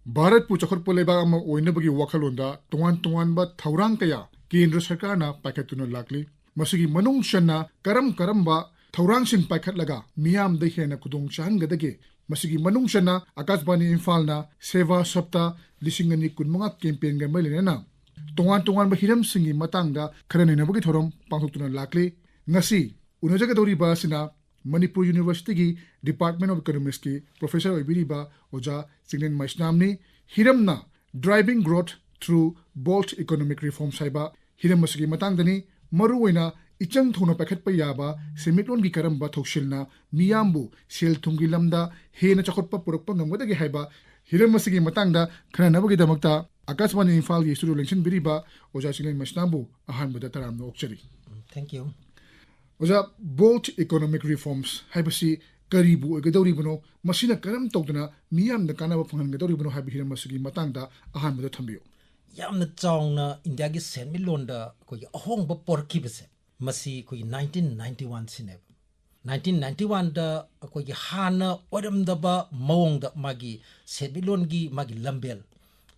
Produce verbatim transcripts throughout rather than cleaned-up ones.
ꯚꯥꯔꯠꯄꯨ ꯆꯥꯎꯈꯠꯄ ꯂꯩꯕꯥꯛ ꯑꯃ ꯑꯣꯏꯅꯕꯒꯤ ꯋꯥꯈꯜꯂꯣꯟꯗ ꯇꯣꯉꯥꯟ ꯇꯣꯉꯥꯟꯕ ꯊꯧꯔꯥꯡ ꯀꯌꯥ ꯀꯦꯟꯗ꯭ꯔ ꯁꯔꯀꯥꯔꯅ ꯄꯥꯏꯈꯠꯇꯨꯅ ꯂꯥꯛꯂꯤ꯫ ꯃꯁꯤꯒꯤ ꯃꯅꯨꯡ ꯆꯟꯅ ꯀꯔꯝ ꯀꯔꯝꯕ ꯊꯧꯔꯥꯡꯁꯤꯡ ꯄꯥꯏꯈꯠꯂꯒ ꯃꯤꯌꯥꯝꯗ ꯍꯦꯟꯅ ꯈꯨꯗꯣꯡ ꯆꯥꯍꯟꯒꯗꯒꯦ? ꯃꯁꯤꯒꯤ ꯃꯅꯨꯡ ꯆꯟꯅ ꯑꯀꯥꯁꯕꯥꯅꯤ ꯏꯝꯐꯥꯜꯅ ꯁꯦꯕꯥ ꯁꯞꯇꯥ ꯂꯤꯁꯤꯡ ꯑꯅꯤ ꯀꯨꯟꯃꯉꯥ ꯀꯦꯝꯄꯦꯟꯒ ꯃꯔꯤ ꯂꯩꯅꯅ ꯇꯣꯉꯥꯟ ꯇꯣꯉꯥꯟꯕ ꯍꯤꯔꯝꯁꯤꯡꯒꯤ ꯃꯇꯥꯡꯗ ꯈꯟꯅ ꯅꯩꯅꯕꯒꯤ ꯊꯧꯔꯝ ꯄꯥꯡꯊꯣꯛꯇꯨꯅ ꯂꯥꯛꯂꯤ꯫ ꯉꯁꯤ ꯎꯅꯖꯒꯗꯧꯔꯤꯕ ꯑꯁꯤꯅ ꯃꯅꯤꯄꯨꯔ ꯌꯨꯅꯤꯚꯔꯁꯤꯇꯤꯒꯤ Department of Economicsꯀꯤ professor ꯑꯣꯏꯕꯤꯔꯤꯕ ꯑꯣꯖꯥ Chinglen ꯃꯩꯁꯅꯥꯝꯅꯤ꯫ ꯍꯤꯔꯝꯅ Driving Growth Through Bold Economic Reforms ꯍꯥꯏꯕ ꯍꯤꯔꯝ ꯑꯁꯤꯒꯤ ꯃꯇꯥꯡꯗꯅꯤ꯫ ꯃꯔꯨꯑꯣꯏꯅ ꯏꯆꯪ ꯊꯧꯅ ꯄꯥꯏꯈꯠꯄ ꯌꯥꯕ ꯁꯦꯟꯃꯤꯠꯂꯣꯟꯒꯤ ꯀꯔꯝꯕ ꯊꯧꯁꯤꯜꯅ ꯃꯤꯌꯥꯝꯕꯨ ꯁꯦꯜ ꯊꯨꯝꯒꯤ ꯂꯝꯗ ꯍꯦꯟꯅ ꯆꯥꯎꯈꯠꯄ ꯄꯨꯔꯛꯄ ꯉꯝꯒꯗꯒꯦ ꯍꯥꯏꯕ ꯍꯤꯔꯝ ꯑꯁꯤꯒꯤ ꯃꯇꯥꯡꯗ ꯈꯟꯅꯅꯕꯒꯤꯗꯃꯛꯇ ꯑꯀꯥꯁꯕꯥꯅꯤ ꯏꯝꯐꯥꯜꯒꯤ studio ꯂꯦꯡꯁꯤꯟꯕꯤꯔꯤꯕ ꯑꯣꯖꯥ ꯆꯤꯡꯂꯦꯟ ꯃꯩꯁꯅꯥꯝꯕꯨ ꯑꯍꯥꯟꯕꯗ ꯇꯔꯥꯝꯅ ꯑꯣꯛꯆꯔꯤ꯫ Thank you. ꯑꯣꯖꯥ, Bold Economic Reforms ꯍꯥꯏꯕꯁꯤ ꯀꯔꯤꯕꯨ ꯑꯣꯏꯒꯗꯧꯔꯤꯕꯅꯣ? ꯃꯁꯤꯅ ꯀꯔꯝ ꯇꯧꯗꯅ ꯃꯤꯌꯥꯝꯗ ꯀꯥꯟꯅꯕ ꯐꯪꯍꯟꯒꯗꯧꯔꯤꯕꯅꯣ ꯍꯥꯏꯕ ꯍꯤꯔꯝ ꯑꯁꯤꯒꯤ ꯃꯇꯥꯡꯗ ꯑꯍꯥꯟꯕꯗ ꯊꯝꯕꯤꯌꯨ꯫ ꯌꯥꯝꯅ ꯆꯥꯎꯅ ꯏꯟꯗꯤꯌꯥꯒꯤ ꯁꯦꯟꯃꯤꯠꯂꯣꯟꯗ ꯑꯩꯈꯣꯏꯒꯤ ꯑꯍꯣꯡꯕ ꯄꯣꯔꯛꯈꯤꯕꯁꯦ, ꯃꯁꯤ ꯑꯩꯈꯣꯏꯒꯤ nineteen ninety one ꯁꯤꯅꯦꯕ꯫ Nineteen ninety one ꯗ ꯑꯩꯈꯣꯏꯒꯤ ꯍꯥꯟꯅ ꯑꯣꯏꯔꯝꯗꯕ ꯃꯑꯣꯡꯗ ꯃꯥꯒꯤ ꯁꯦꯟꯃꯤꯠꯂꯣꯟꯒꯤ ꯃꯥꯒꯤ ꯂꯝꯕꯦꯜ,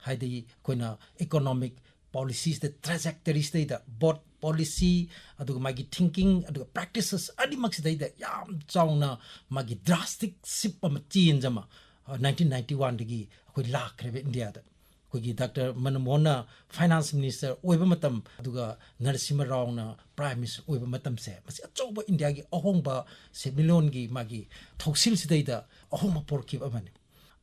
ꯍꯥꯏꯗꯤ ꯑꯩꯈꯣꯏꯅ economic policies ꯗ, trajectory ꯁꯤꯗꯩꯗ, both policy ꯑꯗꯨꯒ ꯃꯥꯒꯤ thinking ꯑꯗꯨꯒ practices ꯑꯅꯤꯃꯛꯁꯤꯗꯩꯗ ꯌꯥꯝ ꯆꯥꯎꯅ ꯃꯥꯒꯤ drastic shift ꯑꯃ, change ꯑꯃ nineteen ninety one ꯗꯒꯤ ꯑꯩꯈꯣꯏ ꯂꯥꯛꯈ꯭ꯔꯦꯕ ꯏꯟꯗꯤꯌꯥꯗ꯫ ꯑꯩꯈꯣꯏꯒꯤ ꯗꯥꯛꯇꯔ ꯃꯟꯃꯣꯍꯟꯅ finance minister ꯑꯣꯏꯕ ꯃꯇꯝ, ꯑꯗꯨꯒ ꯅꯔꯁꯤꯃ ꯔꯥꯎꯅ prime minister ꯑꯣꯏꯕ ꯃꯇꯝꯁꯦ, ꯃꯁꯤ ꯑꯆꯧꯕ ꯏꯟꯗꯤꯌꯥꯒꯤ ꯑꯍꯣꯡꯕ ꯁꯦꯟꯃꯤꯠꯂꯣꯟꯒꯤ ꯃꯥꯒꯤ ꯊꯧꯁꯤꯜꯁꯤꯗꯩꯗ ꯑꯍꯣꯡꯕ ꯄꯣꯔꯛꯈꯤꯕ ꯑꯃꯅꯤ꯫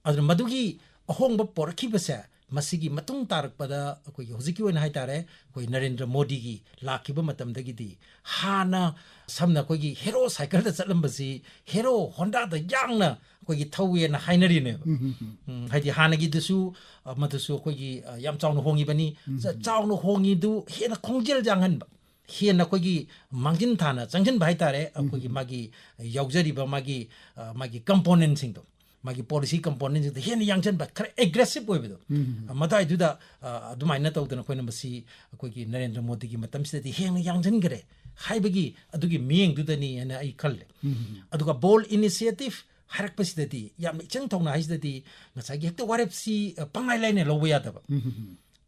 ꯑꯗꯨꯅ ꯃꯗꯨꯒꯤ ꯑꯍꯣꯡꯕ ꯄꯣꯔꯛꯈꯤꯕꯁꯦ, ꯃꯁꯤꯒꯤ ꯃꯇꯨꯡ ꯇꯥꯔꯛꯄꯗ ꯑꯩꯈꯣꯏꯒꯤ ꯍꯧꯖꯤꯛꯀꯤ ꯑꯣꯏꯅ ꯍꯥꯏꯇꯥꯔꯦ, ꯑꯩꯈꯣꯏ ꯅꯔꯦꯟꯗ꯭ꯔ ꯃꯣꯗꯤꯒꯤ ꯂꯥꯛꯈꯤꯕ ꯃꯇꯝꯗꯒꯤꯗꯤ ꯍꯥꯟꯅ ꯁꯝꯅ ꯑꯩꯈꯣꯏꯒꯤ ꯍꯦꯔꯣ ꯁꯥꯏꯀꯜꯗ ꯆꯠꯂꯝꯕꯁꯤ ꯍꯦꯔꯣ ꯍꯣꯟꯗꯥꯗ ꯌꯥꯡꯅ ꯑꯩꯈꯣꯏꯒꯤ ꯊꯧꯋꯦꯅ ꯍꯥꯏꯅꯔꯤꯅꯦꯕ꯫ ꯎꯝ, ꯍꯥꯏꯗꯤ ꯍꯥꯟꯅꯒꯤꯗꯨꯁꯨ, ꯑ, ꯃꯗꯨꯁꯨ ꯑꯩꯈꯣꯏꯒꯤ, ꯑ, ꯌꯥꯝ ꯆꯥꯎꯅ ꯍꯣꯡꯉꯤꯕꯅꯤ꯫ ꯆ-, ꯆꯥꯎꯅ ꯍꯣꯡꯉꯤꯗꯨ ꯍꯦꯟꯅ ꯈꯣꯡꯖꯦꯜ ꯌꯥꯡꯍꯟꯕ, ꯍꯦꯟꯅ ꯑꯩꯈꯣꯏꯒꯤ ꯃꯥꯡꯖꯤꯟ ꯊꯥꯅ ꯆꯪꯁꯤꯟꯕ ꯍꯥꯏꯇꯥꯔꯦ, ꯑꯩꯈꯣꯏꯒꯤ ꯃꯥꯒꯤ ꯌꯥꯎꯖꯔꯤꯕ ꯃꯥꯒꯤ, ꯑ, ꯃꯥꯒꯤ component ꯁꯤꯡꯗꯣ, ꯃꯥꯒꯤ policy component ꯁꯤꯡꯗꯣ ꯍꯦꯟꯅ ꯌꯥꯡꯁꯤꯟꯕ, ꯈꯔ aggressive ꯑꯣꯏꯕꯗꯣ, ꯑ, ꯃꯗꯥꯏꯗꯨꯗ, ꯑ, ꯑꯗꯨꯃꯥꯏꯅ ꯇꯧꯗꯅ ꯑꯩꯈꯣꯏꯅ ꯃꯁꯤ ꯑꯩꯈꯣꯏꯒꯤ ꯅꯔꯦꯟꯗ꯭ꯔ ꯃꯣꯗꯤꯒꯤ ꯃꯇꯝꯁꯤꯗꯗꯤ ꯍꯦꯟꯅ ꯌꯥꯡꯁꯤꯟꯈ꯭ꯔꯦ ꯍꯥꯏꯕꯒꯤ ꯑꯗꯨꯒꯤ ꯃꯤꯠꯌꯦꯡꯗꯨꯗꯅꯤ ꯍꯥꯏꯅ ꯑꯩ ꯈꯜꯂꯦ꯫ ꯑꯗꯨꯒ bold initiative ꯍꯥꯏꯔꯛꯄꯁꯤꯗꯗꯤ, ꯌꯥꯝꯅ ꯏꯆꯪ ꯊꯧꯅ ꯍꯥꯏꯁꯤꯗꯗꯤ, ꯉꯁꯥꯏꯒꯤ ꯍꯦꯛꯇ ꯋꯥꯔꯦꯞꯁꯤ, ꯑ, ꯄꯪꯂꯥꯏ ꯂꯥꯏꯅ ꯂꯧꯕ ꯌꯥꯗꯕ꯫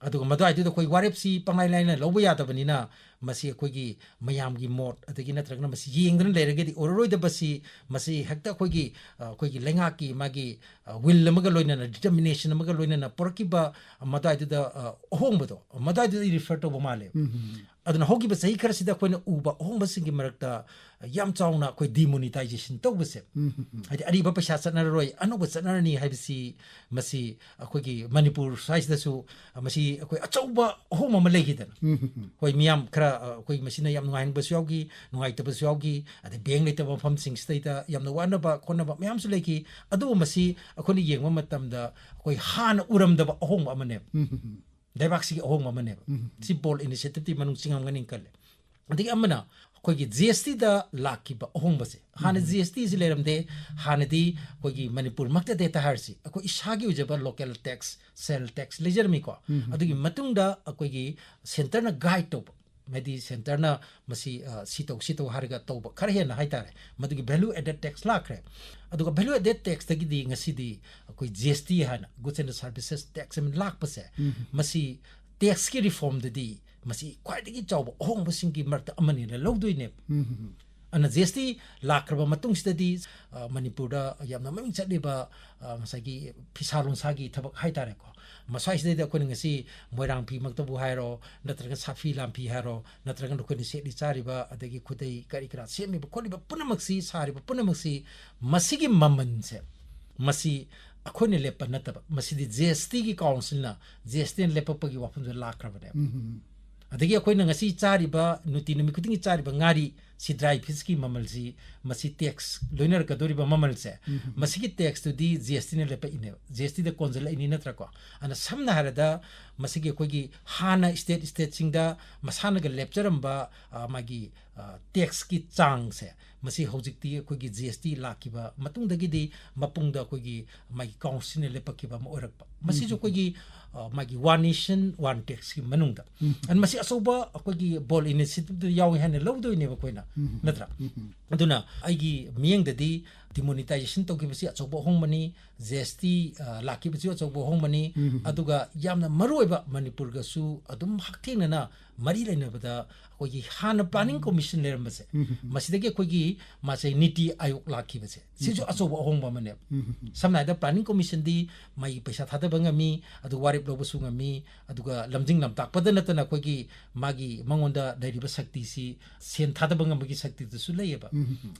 ꯑꯗꯨꯒ ꯃꯗꯨꯋꯥꯏꯗꯨꯗ ꯑꯩꯈꯣꯏ ꯋꯥꯔꯦꯞꯁꯤ ꯄꯪꯂꯥꯏ ꯂꯥꯏꯅ ꯂꯧꯕ ꯌꯥꯗꯕꯅꯤꯅ, ꯃꯁꯤ ꯑꯩꯈꯣꯏꯒꯤ ꯃꯌꯥꯝꯒꯤ ꯃꯣꯠ, ꯑꯗꯒꯤ ꯅꯠꯇ꯭ꯔꯒꯅ ꯃꯁꯤ ꯌꯦꯡꯗꯅ ꯂꯩꯔꯒꯗꯤ ꯑꯣꯏꯔꯔꯣꯏꯗꯕꯁꯤ, ꯃꯁꯤ ꯍꯦꯛꯇ ꯑꯩꯈꯣꯏꯒꯤ, ꯑ, ꯑꯩꯈꯣꯏꯒꯤ ꯂꯩꯉꯥꯛꯀꯤ ꯃꯥꯒꯤ, ꯑ, will ꯑꯃꯒ ꯂꯣꯏꯅꯅ, determination ꯑꯃꯒ ꯂꯣꯏꯅꯅ ꯄꯨꯔꯛꯈꯤꯕ, ꯑ, ꯃꯗꯨꯋꯥꯏꯗꯨꯗ, ꯑ, ꯑꯍꯣꯡꯕꯗꯣ, ꯃꯗꯨꯋꯥꯏꯗꯨꯗ refer ꯇꯧꯕ ꯃꯥꯜꯂꯦ꯫ ꯑꯗꯨꯅ ꯍꯧꯈꯤꯕ ꯆꯍꯤ ꯈꯔꯁꯤꯗ ꯑꯩꯈꯣꯏꯅ ꯎꯕ ꯑꯍꯣꯡꯕꯁꯤꯡꯒꯤ ꯃꯔꯛꯇ ꯌꯥꯝ ꯆꯥꯎꯅ ꯑꯩꯈꯣꯏ demonetization ꯇꯧꯕꯁꯦ, ꯍꯥꯏꯗꯤ ꯑꯔꯤꯕ ꯄꯩꯁꯥ ꯆꯠꯅꯔꯔꯣꯏ, ꯑꯅꯧꯕ ꯆꯠꯅꯔꯅꯤ ꯍꯥꯏꯕꯁꯤ, ꯃꯁꯤ ꯑꯩꯈꯣꯏꯒꯤ ꯃꯅꯤꯄꯨꯔ ꯁ꯭ꯋꯥꯏꯁꯤꯗꯁꯨ ꯃꯁꯤ ꯑꯩꯈꯣꯏ ꯑꯆꯧꯕ ꯑꯍꯣꯡꯕ ꯑꯃ ꯂꯩꯈꯤꯗꯅ꯫ ꯍꯣꯏ, ꯃꯤꯌꯥꯝ ꯈꯔ, ꯑ, ꯑꯩꯈꯣꯏ ꯃꯁꯤꯅ ꯌꯥꯝ ꯅꯨꯡꯉꯥꯏꯍꯟꯕꯁꯨ ꯌꯥꯎꯈꯤ, ꯅꯨꯡꯉꯥꯏꯇꯕꯁꯨ ꯌꯥꯎꯈꯤ, ꯑꯗꯩ ꯕꯦꯡ ꯂꯩꯇꯕ ꯃꯐꯝꯁꯤꯡꯁꯤꯗꯩꯗ ꯌꯥꯝꯅ ꯋꯥꯅꯕ ꯈꯣꯠꯅꯕ ꯃꯌꯥꯝꯁꯨ ꯂꯩꯈꯤ꯫ ꯑꯗꯨꯕꯨ ꯃꯁꯤ ꯑꯩꯈꯣꯏꯅ ꯌꯦꯡꯕ ꯃꯇꯝꯗ ꯑꯩꯈꯣꯏ ꯍꯥꯟꯅ ꯎꯔꯝꯗꯕ ꯑꯍꯣꯡꯕ ꯑꯃꯅꯦꯕ꯫ ꯂꯩꯕꯥꯛꯁꯤꯒꯤ ꯑꯍꯣꯡꯕ ꯑꯃꯅꯦꯕ꯫ ꯁꯤ bold initiativeꯇꯤ ꯃꯅꯨꯡ ꯆꯤꯡꯉꯝꯒꯅꯤ ꯈꯜꯂꯦ꯫ ꯑꯗꯒꯤ ꯑꯃꯅ ꯑꯩꯈꯣꯏꯒꯤ GSTꯗ ꯂꯥꯛꯈꯤꯕ ꯑꯍꯣꯡꯕꯁꯦ꯫ ꯍꯥꯟꯅ GSTꯁꯤ ꯂꯩꯔꯝꯗꯦ꯫ ꯍꯥꯟꯅꯗꯤ ꯑꯩꯈꯣꯏꯒꯤ ꯃꯅꯤꯄꯨꯔꯃꯛꯇꯗ ꯍꯦꯛꯇ ꯍꯥꯏꯔꯁꯤ, ꯑꯩꯈꯣꯏ ꯏꯁꯥꯒꯤ ꯑꯣꯏꯖꯕ local tax, sale tax ꯂꯩꯖꯔꯝꯃꯤꯀꯣ꯫ ꯑꯗꯨꯒꯤ ꯃꯇꯨꯡꯗ ꯑꯩꯈꯣꯏꯒꯤ centreꯅ guide ꯇꯧꯕ, ꯍꯥꯏꯗꯤ centreꯅ ꯃꯁꯤ, ꯑ, ꯁꯤ ꯇꯧ, ꯁꯤ ꯇꯧ ꯍꯥꯏꯔꯒ ꯇꯧꯕ ꯈꯔ ꯍꯦꯟꯅ ꯍꯥꯏꯇꯥꯔꯦ, ꯃꯗꯨꯒꯤ value added tax ꯂꯥꯛꯈ꯭ꯔꯦ꯫ ꯑꯗꯨꯒ value added taxꯇꯒꯤꯗꯤ ꯉꯁꯤꯗꯤ ꯑꯩꯈꯣꯏ GST ꯍꯥꯏꯅ, Goods and Services Tax ꯑꯃ ꯂꯥꯛꯄꯁꯦ, ꯃꯁꯤ taxꯀꯤ reformꯗꯗꯤ ꯃꯁꯤ ꯈ꯭ꯋꯥꯏꯗꯒꯤ ꯆꯥꯎꯕ ꯑꯍꯣꯡꯕꯁꯤꯡꯒꯤ ꯃꯔꯛꯇ ꯑꯃꯅꯤꯅ ꯂꯧꯗꯣꯏꯅꯦꯕ꯫ ꯑꯗꯨꯅ GST ꯂꯥꯛꯈ꯭ꯔꯕ ꯃꯇꯨꯡꯁꯤꯗꯗꯤ, ꯑ, ꯃꯅꯤꯄꯨꯔꯗ ꯌꯥꯝꯅ ꯃꯃꯤꯡ ꯆꯠꯂꯤꯕ, ꯑ, ꯉꯁꯥꯏꯒꯤ ꯐꯤꯁꯥ ꯂꯣꯟꯁꯥꯒꯤ ꯊꯕꯛ ꯍꯥꯏꯇꯥꯔꯦꯀꯣ, ꯃꯁ꯭ꯋꯥꯏꯁꯤꯗꯩꯗ ꯑꯩꯈꯣꯏꯅ ꯉꯁꯤ ꯃꯣꯏꯔꯥꯡ ꯐꯤꯃꯛꯇꯕꯨ ꯍꯥꯏꯔꯣ, ꯅꯠꯇ꯭ꯔꯒ ꯁꯥꯐꯤ ꯂꯥꯝꯐꯤ ꯍꯥꯏꯔꯣ, ꯅꯠꯇ꯭ꯔꯒ ꯑꯩꯈꯣꯏꯅ ꯁꯦꯠꯂꯤ ꯆꯥꯔꯤꯕ, ꯑꯗꯒꯤ ꯈꯨꯗꯩ ꯀꯔꯤ ꯀꯔꯥ ꯁꯦꯝꯃꯤꯕ ꯈꯣꯠꯂꯤꯕ ꯄꯨꯝꯅꯃꯛꯁꯤ, ꯁꯥꯔꯤꯕ ꯄꯨꯝꯅꯃꯛꯁꯤ, ꯃꯁꯤꯒꯤ ꯃꯃꯜꯁꯦ, ꯃꯁꯤ ꯑꯩꯈꯣꯏꯅ ꯂꯦꯞꯄ ꯅꯠꯇꯕ, ꯃꯁꯤꯗꯤ GSTꯒꯤ councilꯅ, GSTꯅ ꯂꯦꯞꯄꯛꯄꯒꯤ ꯋꯥꯐꯝꯗꯨ ꯂꯥꯛꯈ꯭ꯔꯕꯅꯦꯕ꯫ ꯑꯗꯒꯤ ꯑꯩꯈꯣꯏꯅ ꯉꯁꯤ ꯆꯥꯔꯤꯕ, ꯅꯨꯡꯇꯤ ꯅꯨꯃꯤꯠ ꯈꯨꯗꯤꯡꯒꯤ ꯆꯥꯔꯤꯕ ꯉꯥꯔꯤ, ꯁꯤ dry fishꯀꯤ ꯃꯃꯜꯁꯤ, ꯃꯁꯤ tax ꯂꯣꯏꯅꯔꯛꯀꯗꯧꯔꯤꯕ ꯃꯃꯜꯁꯦ, ꯃꯁꯤꯒꯤ taxꯇꯨꯗꯤ GSTꯅ ꯂꯦꯞꯄꯛꯏꯅꯦꯕ, GSTꯗ ꯀꯣꯟꯁꯤꯜꯂꯛꯏꯅꯤ ꯅꯠꯇ꯭ꯔꯥꯀꯣ? ꯑꯗꯨꯅ ꯁꯝꯅ ꯍꯥꯏꯔꯕꯗ, ꯃꯁꯤꯒꯤ ꯑꯩꯈꯣꯏꯒꯤ ꯍꯥꯟꯅ state stateꯁꯤꯡꯗ ꯃꯁꯥꯅꯒ ꯂꯦꯞꯆꯔꯝꯕ, ꯑ, ꯃꯥꯒꯤ, ꯑ, taxꯀꯤ ꯆꯥꯡꯁꯦ, ꯃꯁꯤ ꯍꯧꯖꯤꯛꯇꯤ ꯑꯩꯈꯣꯏꯒꯤ GST ꯂꯥꯛꯈꯤꯕ ꯃꯇꯨꯡꯗꯒꯤꯗꯤ ꯃꯄꯨꯡꯗ ꯑꯩꯈꯣꯏꯒꯤ ꯃꯥꯒꯤ councilꯅ ꯂꯦꯞꯄꯛꯈꯤꯕ ꯑꯃ ꯑꯣꯏꯔꯛꯄ꯫ ꯃꯁꯤꯁꯨ ꯑꯩꯈꯣꯏꯒꯤ, ꯑ, ꯃꯥꯒꯤ One Nation One Taxꯀꯤ ꯃꯅꯨꯡꯗ꯫ ꯑꯗꯨ ꯃꯁꯤ ꯑꯆꯧꯕ ꯑꯩꯈꯣꯏꯒꯤ bold initiativeꯗ ꯌꯥꯎꯏ ꯍꯥꯏꯅ ꯂꯧꯗꯣꯏꯅꯦꯕ ꯑꯩꯈꯣꯏꯅ꯫ ꯅꯠꯇ꯭ꯔꯥ? ꯑꯗꯨꯅ ꯑꯩꯒꯤ ꯃꯤꯠꯌꯦꯡꯗꯗꯤ demonetization ꯇꯧꯈꯤꯕꯁꯤ ꯑꯆꯧꯕ ꯑꯍꯣꯡꯕꯅꯤ, ꯖꯤ ꯑꯦꯁ ꯇꯤ ꯂꯥꯛꯈꯤꯕꯁꯤ ꯑꯆꯧꯕ ꯑꯍꯣꯡꯕꯅꯤ, ꯑꯗꯨꯒ ꯌꯥꯝꯅ ꯃꯔꯨꯑꯣꯏꯕ ꯃꯅꯤꯄꯨꯔꯒꯁꯨ ꯑꯗꯨꯝ ꯍꯛꯊꯦꯡꯅꯅ ꯃꯔꯤ ꯂꯩꯅꯕꯗ ꯑꯩꯈꯣꯏꯒꯤ ꯍꯥꯟꯅ planning commission ꯂꯩꯔꯝꯕꯁꯦ, ꯃꯁꯤꯗꯒꯤ ꯑꯩꯈꯣꯏꯒꯤ ꯃꯥꯁꯦ ꯅꯤꯇꯤ ꯑꯥꯌꯣꯒ ꯂꯥꯛꯈꯤꯕꯁꯦ, ꯁꯤꯁꯨ ꯑꯆꯧꯕ ꯑꯍꯣꯡꯕ ꯑꯃꯅꯦꯕ꯫ ꯁꯝꯅ ꯍꯥꯏꯔꯕꯗ planning commissionꯗꯤ ꯃꯥꯒꯤ ꯄꯩꯁꯥ ꯊꯥꯗꯕ ꯉꯝꯃꯤ, ꯑꯗꯨ ꯋꯥꯔꯦꯞ ꯂꯧꯕꯁꯨ ꯉꯝꯃꯤ, ꯑꯗꯨꯒ ꯂꯝꯖꯤꯡ ꯂꯝꯇꯥꯛꯄꯗ ꯅꯠꯇꯅ ꯑꯩꯈꯣꯏꯒꯤ ꯃꯥꯒꯤ ꯃꯉꯣꯟꯗ ꯂꯩꯔꯤꯕ ꯁꯛꯇꯤꯁꯤ ꯁꯦꯟ ꯊꯥꯗꯕ ꯉꯝꯕꯒꯤ ꯁꯛꯇꯤꯗꯨꯁꯨ ꯂꯩꯌꯦꯕ꯫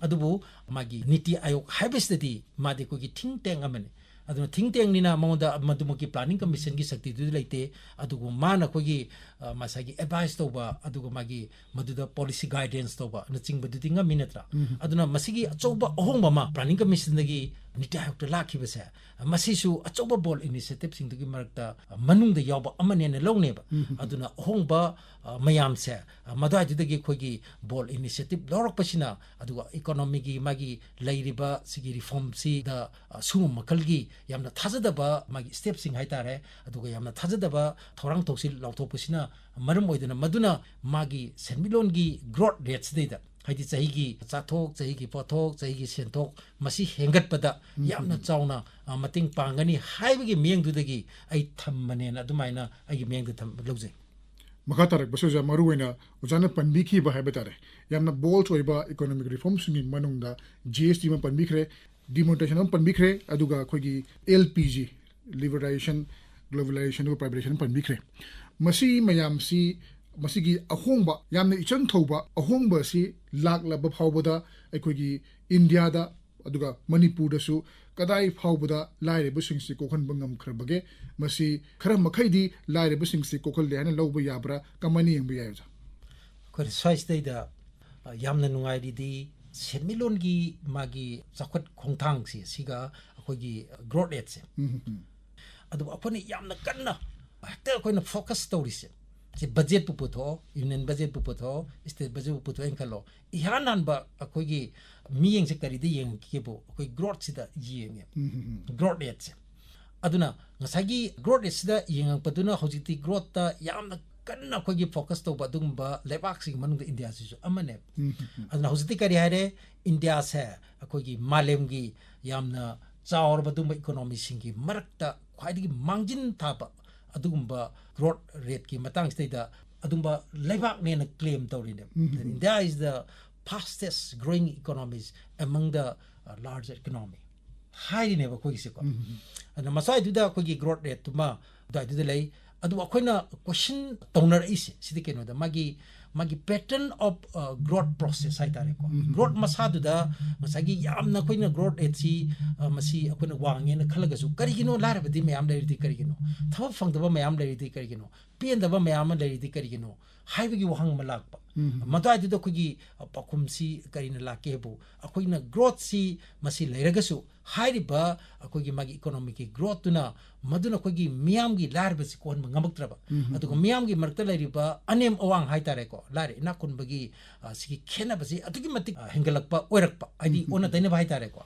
ꯑꯗꯨꯕꯨ ꯃꯥꯒꯤ ꯅꯤꯇꯤ ꯑꯥꯌꯣꯒ ꯍꯥꯏꯕꯁꯤꯗꯗꯤ ꯃꯥꯗꯤ ꯑꯩꯈꯣꯏꯒꯤ think tankꯅꯤꯅ ꯃꯉꯣꯟꯗ ꯃꯗꯨꯃꯛꯀꯤ planning commissionꯒꯤ ꯁꯛꯇꯤꯗꯨꯗꯤ ꯂꯩꯇꯦ꯫ ꯑꯗꯨꯕꯨ ꯃꯥꯅ ꯑꯩꯈꯣꯏꯒꯤ, ꯑ, ꯉꯁꯥꯏꯒꯤ advice ꯇꯧꯕ, ꯑꯗꯨꯒ ꯃꯥꯒꯤ ꯃꯗꯨꯗ policy guidance ꯇꯧꯕꯅꯆꯤꯡꯕꯗꯨꯗꯤ ꯉꯝꯃꯤ ꯅꯠꯇ꯭ꯔꯥ? ꯑꯗꯨꯅ ꯃꯁꯤꯒꯤ ꯑꯆꯧꯕ ꯑꯍꯣꯡꯕ ꯑꯃ planning commissionꯗꯒꯤ ꯅꯤꯇꯤ ꯑꯥꯌꯣꯒꯇ ꯂꯥꯛꯈꯤꯕꯁꯦ, ꯃꯁꯤꯁꯨ ꯑꯆꯧꯕ bold initiativeꯁꯤꯡꯗꯨꯒꯤ ꯃꯔꯛꯇ ꯃꯅꯨꯡꯗ ꯌꯥꯎꯕ ꯑꯃꯅꯦꯅ ꯂꯧꯅꯦꯕ꯫ ꯑꯗꯨꯅ ꯑꯍꯣꯡꯕ, ꯑ, ꯃꯌꯥꯝꯁꯦ, ꯑ, ꯃꯗꯨꯋꯥꯏꯗꯨꯗꯒꯤ ꯑꯩꯈꯣꯏꯒꯤ bold initiative ꯂꯧꯔꯛꯄꯁꯤꯅ, ꯑꯗꯨꯒ economyꯒꯤ ꯃꯥꯒꯤ ꯂꯩꯔꯤꯕ ꯁꯤꯒꯤ reformꯁꯤꯗ, ꯑ, ꯁꯤꯒꯨꯝꯕ ꯃꯈꯜꯒꯤ ꯌꯥꯝꯅ ꯊꯥꯖꯗꯕ ꯃꯥꯒꯤ stepꯁꯤꯡ ꯍꯥꯏꯇꯥꯔꯦ, ꯑꯗꯨꯒ ꯌꯥꯝꯅ ꯊꯥꯖꯗꯕ ꯊꯧꯔꯥꯡ ꯊꯧꯁꯤꯜ ꯂꯥꯎꯊꯣꯛꯄꯁꯤꯅ ꯃꯔꯝ ꯑꯣꯏꯗꯅ ꯃꯗꯨꯅ ꯃꯥꯒꯤ ꯁꯦꯟꯃꯤꯠꯂꯣꯟꯒꯤ growth rateꯁꯤꯗꯩꯗ, ꯍꯥꯏꯗꯤ ꯆꯍꯤꯒꯤ ꯑꯆꯥꯊꯣꯛ, ꯆꯍꯤꯒꯤ ꯄꯣꯠꯊꯣꯛ, ꯆꯍꯤꯒꯤ ꯁꯦꯟꯊꯣꯛ, ꯃꯁꯤ ꯍꯦꯟꯒꯠꯄꯗ ꯌꯥꯝꯅ ꯆꯥꯎꯅ, ꯑ, ꯃꯇꯦꯡ ꯄꯥꯡꯒꯅꯤ ꯍꯥꯏꯕꯒꯤ ꯃꯤꯠꯌꯦꯡꯗꯨꯗꯒꯤ ꯑꯩ ꯊꯝꯕꯅꯦꯅ ꯑꯗꯨꯃꯥꯏꯅ ꯑꯩꯒꯤ ꯃꯤꯠꯌꯦꯡꯗ ꯊꯝ-, ꯂꯧꯖꯩ꯫ ꯃꯈꯥ ꯇꯥꯔꯛꯄꯁꯤꯗ ꯃꯔꯨꯑꯣꯏꯅ ꯑꯣꯖꯥꯅ ꯄꯟꯕꯤꯈꯤꯕ ꯍꯥꯏꯕ ꯇꯥꯔꯦ, ꯌꯥꯝꯅ bold ꯑꯣꯏꯕ economic reformꯁꯤꯡꯒꯤ ꯃꯅꯨꯡꯗ ꯖꯤ ꯑꯦꯁ ꯇꯤ ꯑꯃ ꯄꯟꯕꯤꯈ꯭ꯔꯦ, demonetization ꯑꯃ ꯄꯟꯕꯤꯈ꯭ꯔꯦ, ꯑꯗꯨꯒ ꯑꯩꯈꯣꯏꯒꯤ L P G, liberalization, globalization ꯑꯗꯨꯒ privatization ꯄꯟꯕꯤꯈ꯭ꯔꯦ꯫ ꯃꯁꯤ ꯃꯌꯥꯝꯁꯤ, ꯃꯁꯤꯒꯤ ꯑꯍꯣꯡꯕ, ꯌꯥꯝꯅ ꯏꯆꯪ ꯊꯧꯕ ꯑꯍꯣꯡꯕ ꯑꯁꯤ ꯂꯥꯛꯂꯕ ꯐꯥꯎꯕꯗ ꯑꯩꯈꯣꯏꯒꯤ ꯏꯟꯗꯤꯌꯥꯗ, ꯑꯗꯨꯒ ꯃꯅꯤꯄꯨꯔꯗꯁꯨ ꯀꯗꯥꯏ ꯐꯥꯎꯕꯗ ꯂꯥꯏꯔꯕꯁꯤꯡꯁꯤ ꯀꯣꯛꯍꯟꯕ ꯉꯝꯈ꯭ꯔꯕꯒꯦ? ꯃꯁꯤ ꯈꯔ ꯃꯈꯩꯗꯤ ꯂꯥꯏꯔꯕꯁꯤꯡꯁꯤ ꯀꯣꯛꯍꯜꯂꯦ ꯍꯥꯏꯅ ꯂꯧꯕ ꯌꯥꯕ꯭ꯔꯥ? ꯀꯃꯥꯏꯅ ꯌꯦꯡꯕ ꯌꯥꯏ, ꯑꯣꯖꯥ? ꯑꯩꯈꯣꯏꯅ ꯁ꯭ꯋꯥꯏꯁꯤꯗꯩꯗ, ꯑ, ꯌꯥꯝꯅ ꯅꯨꯡꯉꯥꯏꯔꯤꯗꯤ ꯁꯦꯟꯃꯤꯠꯂꯣꯟꯒꯤ ꯃꯥꯒꯤ ꯆꯥꯎꯈꯠ ꯈꯣꯡꯊꯥꯡꯁꯤ, ꯁꯤꯒ ꯑꯩꯈꯣꯏꯒꯤ growth rateꯁꯦ꯫ ꯎꯝ, ꯎꯝ, ꯎꯝ꯫ ꯑꯗꯨꯕꯨ ꯑꯩꯈꯣꯏꯅ ꯌꯥꯝꯅ ꯀꯟꯅ ꯍꯦꯛꯇ ꯑꯩꯈꯣꯏꯅ focus ꯇꯧꯔꯤꯁꯦ, ꯁꯤ budgetꯄꯨ ꯄꯨꯊꯣꯛꯑꯣ, union budgetꯄꯨ ꯄꯨꯊꯣꯛꯑꯣ, state budgetꯄꯨ ꯄꯨꯊꯣꯛꯑꯦꯅ ꯈꯜꯂꯣ, ꯏꯍꯥꯟ ꯍꯥꯟꯕ ꯑꯩꯈꯣꯏꯒꯤ ꯃꯤꯠꯌꯦꯡꯁꯦ ꯀꯔꯤꯗ ꯌꯦꯡꯉꯛꯀꯦꯕꯨ, ꯑꯩꯈꯣꯏ growthꯁꯤꯗ ꯌꯦꯡꯉꯦ꯫ ꯎꯝ, ꯎꯝ, ꯎꯝ꯫ Growth rateꯁꯦ꯫ ꯑꯗꯨꯅ ꯉꯁꯥꯏꯒꯤ growth rateꯁꯤꯗ ꯌꯦꯡꯉꯛꯄꯗꯨꯅ ꯍꯧꯖꯤꯛꯇꯤ growthꯇ ꯌꯥꯝꯅ ꯀꯟꯅ ꯑꯩꯈꯣꯏꯒꯤ ꯐꯣꯀꯁ ꯇꯧꯕ ꯑꯗꯨꯒꯨꯝꯕ ꯂꯩꯕꯥꯛꯁꯤꯡꯒꯤ ꯃꯅꯨꯡꯗ ꯏꯟꯗꯤꯌꯥꯁꯤꯁꯨ ꯑꯃꯅꯦꯕ꯫ ꯑꯗꯨꯅ ꯍꯧꯖꯤꯛꯇꯤ ꯀꯔꯤ ꯍꯥꯏꯔꯦ? ꯏꯟꯗꯤꯌꯥꯁꯦ ꯑꯩꯈꯣꯏꯒꯤ ꯃꯥꯂꯦꯝꯒꯤ ꯌꯥꯝꯅ ꯆꯥꯎꯔꯕ ꯑꯗꯨꯒꯨꯝꯕ ꯏꯀꯣꯅꯣꯃꯤꯁꯤꯡꯒꯤ ꯃꯔꯛꯇ ꯈ꯭ꯋꯥꯏꯗꯒꯤ ꯃꯥꯡꯖꯤꯟ ꯊꯥꯕ ꯑꯗꯨꯒꯨꯝꯕ ꯒ꯭ꯔꯣꯠ ꯔꯦꯠꯀꯤ ꯃꯇꯥꯡꯁꯤꯗꯩꯗ ꯑꯗꯨꯒꯨꯝꯕ ꯂꯩꯕꯥꯛꯅꯦꯅ claim ꯇꯧꯔꯤꯅꯦꯕ꯫ India is the fastest growing economies among the larger economy ꯍꯥꯏꯔꯤꯅꯦꯕ ꯑꯩꯈꯣꯏꯒꯤꯁꯦꯀꯣ꯫ ꯑꯗꯨꯅ ꯃꯁꯥꯏꯗꯨꯗ ꯑꯩꯈꯣꯏꯒꯤ ꯒ꯭ꯔꯣꯠ ꯔꯦꯠꯇꯨꯃ ꯑꯗꯨꯋꯥꯏꯗꯨꯗ ꯂꯩ꯫ ꯑꯗꯨꯕꯨ ꯑꯩꯈꯣꯏꯅ ꯀꯣꯏꯁꯟ ꯇꯧꯅꯔꯛꯏꯁꯦ ꯁꯤꯗꯤ ꯀꯩꯅꯣꯗ ꯃꯥꯒꯤ ꯃꯥꯒꯤ pattern of growth process ꯍꯥꯏꯇꯥꯔꯦꯀꯣ꯫ ꯒ꯭ꯔꯣꯠ ꯃꯁꯥꯗꯨꯗ ꯉꯁꯥꯏꯒꯤ ꯌꯥꯝꯅ ꯑꯩꯈꯣꯏꯅ ꯒ꯭ꯔꯣꯠ ꯔꯦꯠꯁꯤ ꯃꯁꯤ ꯑꯩꯈꯣꯏꯅ ꯋꯥꯡꯉꯦꯅ ꯈꯜꯂꯒꯁꯨ ꯀꯔꯤꯒꯤꯅꯣ ꯂꯥꯏꯔꯕꯗꯤ ꯃꯌꯥꯝ ꯂꯩꯔꯤꯗꯤ ꯀꯔꯤꯒꯤꯅꯣ, ꯊꯕꯛ ꯐꯪꯗꯕ ꯃꯌꯥꯝ ꯂꯩꯔꯤꯗꯤ ꯀꯔꯤꯒꯤꯅꯣ, ꯄꯦꯟꯗꯕ ꯃꯌꯥꯝ ꯑꯃ ꯂꯩꯔꯤꯗꯤ ꯀꯔꯤꯒꯤꯅꯣ ꯍꯥꯏꯕꯒꯤ ꯋꯥꯍꯪ ꯑꯃ ꯂꯥꯛꯄ꯫ ꯃꯗꯨꯋꯥꯏꯗꯨꯗ ꯑꯩꯈꯣꯏꯒꯤ ꯄꯥꯎꯈꯨꯝꯁꯤ ꯀꯔꯤꯅ ꯂꯥꯛꯀꯦ ꯍꯥꯏꯕꯨ ꯑꯩꯈꯣꯏꯅ ꯒ꯭ꯔꯣꯠꯁꯤ ꯃꯁꯤ ꯂꯩꯔꯒꯁꯨ ꯍꯥꯏꯔꯤꯕ ꯑꯩꯈꯣꯏꯒꯤ ꯃꯥꯒꯤ ꯏꯀꯣꯅꯣꯃꯤꯛꯀꯤ ꯒ꯭ꯔꯣꯠꯇꯨꯅ ꯃꯗꯨꯅ ꯑꯩꯈꯣꯏꯒꯤ ꯃꯤꯌꯥꯝꯒꯤ ꯂꯥꯏꯔꯕꯁꯤ ꯀꯣꯛꯍꯟꯕ ꯉꯝꯃꯛꯇ꯭ꯔꯕ꯫ ꯑꯗꯨꯒ ꯃꯤꯌꯥꯝꯒꯤ ꯃꯔꯛꯇ ꯂꯩꯔꯤꯕ ꯑꯅꯦꯝ ꯑꯋꯥꯡ ꯍꯥꯏꯇꯥꯔꯦꯀꯣ, ꯂꯥꯏꯔ ꯏꯅꯥꯛ ꯈꯨꯟꯕꯒꯤ ꯁꯤꯒꯤ ꯈꯦꯠꯅꯕꯁꯤ ꯑꯗꯨꯛꯀꯤ ꯃꯇꯤꯛ ꯍꯦꯟꯒꯠꯂꯛꯄ ꯑꯣꯏꯔꯛꯄ, ꯍꯥꯏꯗꯤ ꯑꯣꯟꯅ ꯇꯩꯅꯕ ꯍꯥꯏꯇꯥꯔꯦꯀꯣ,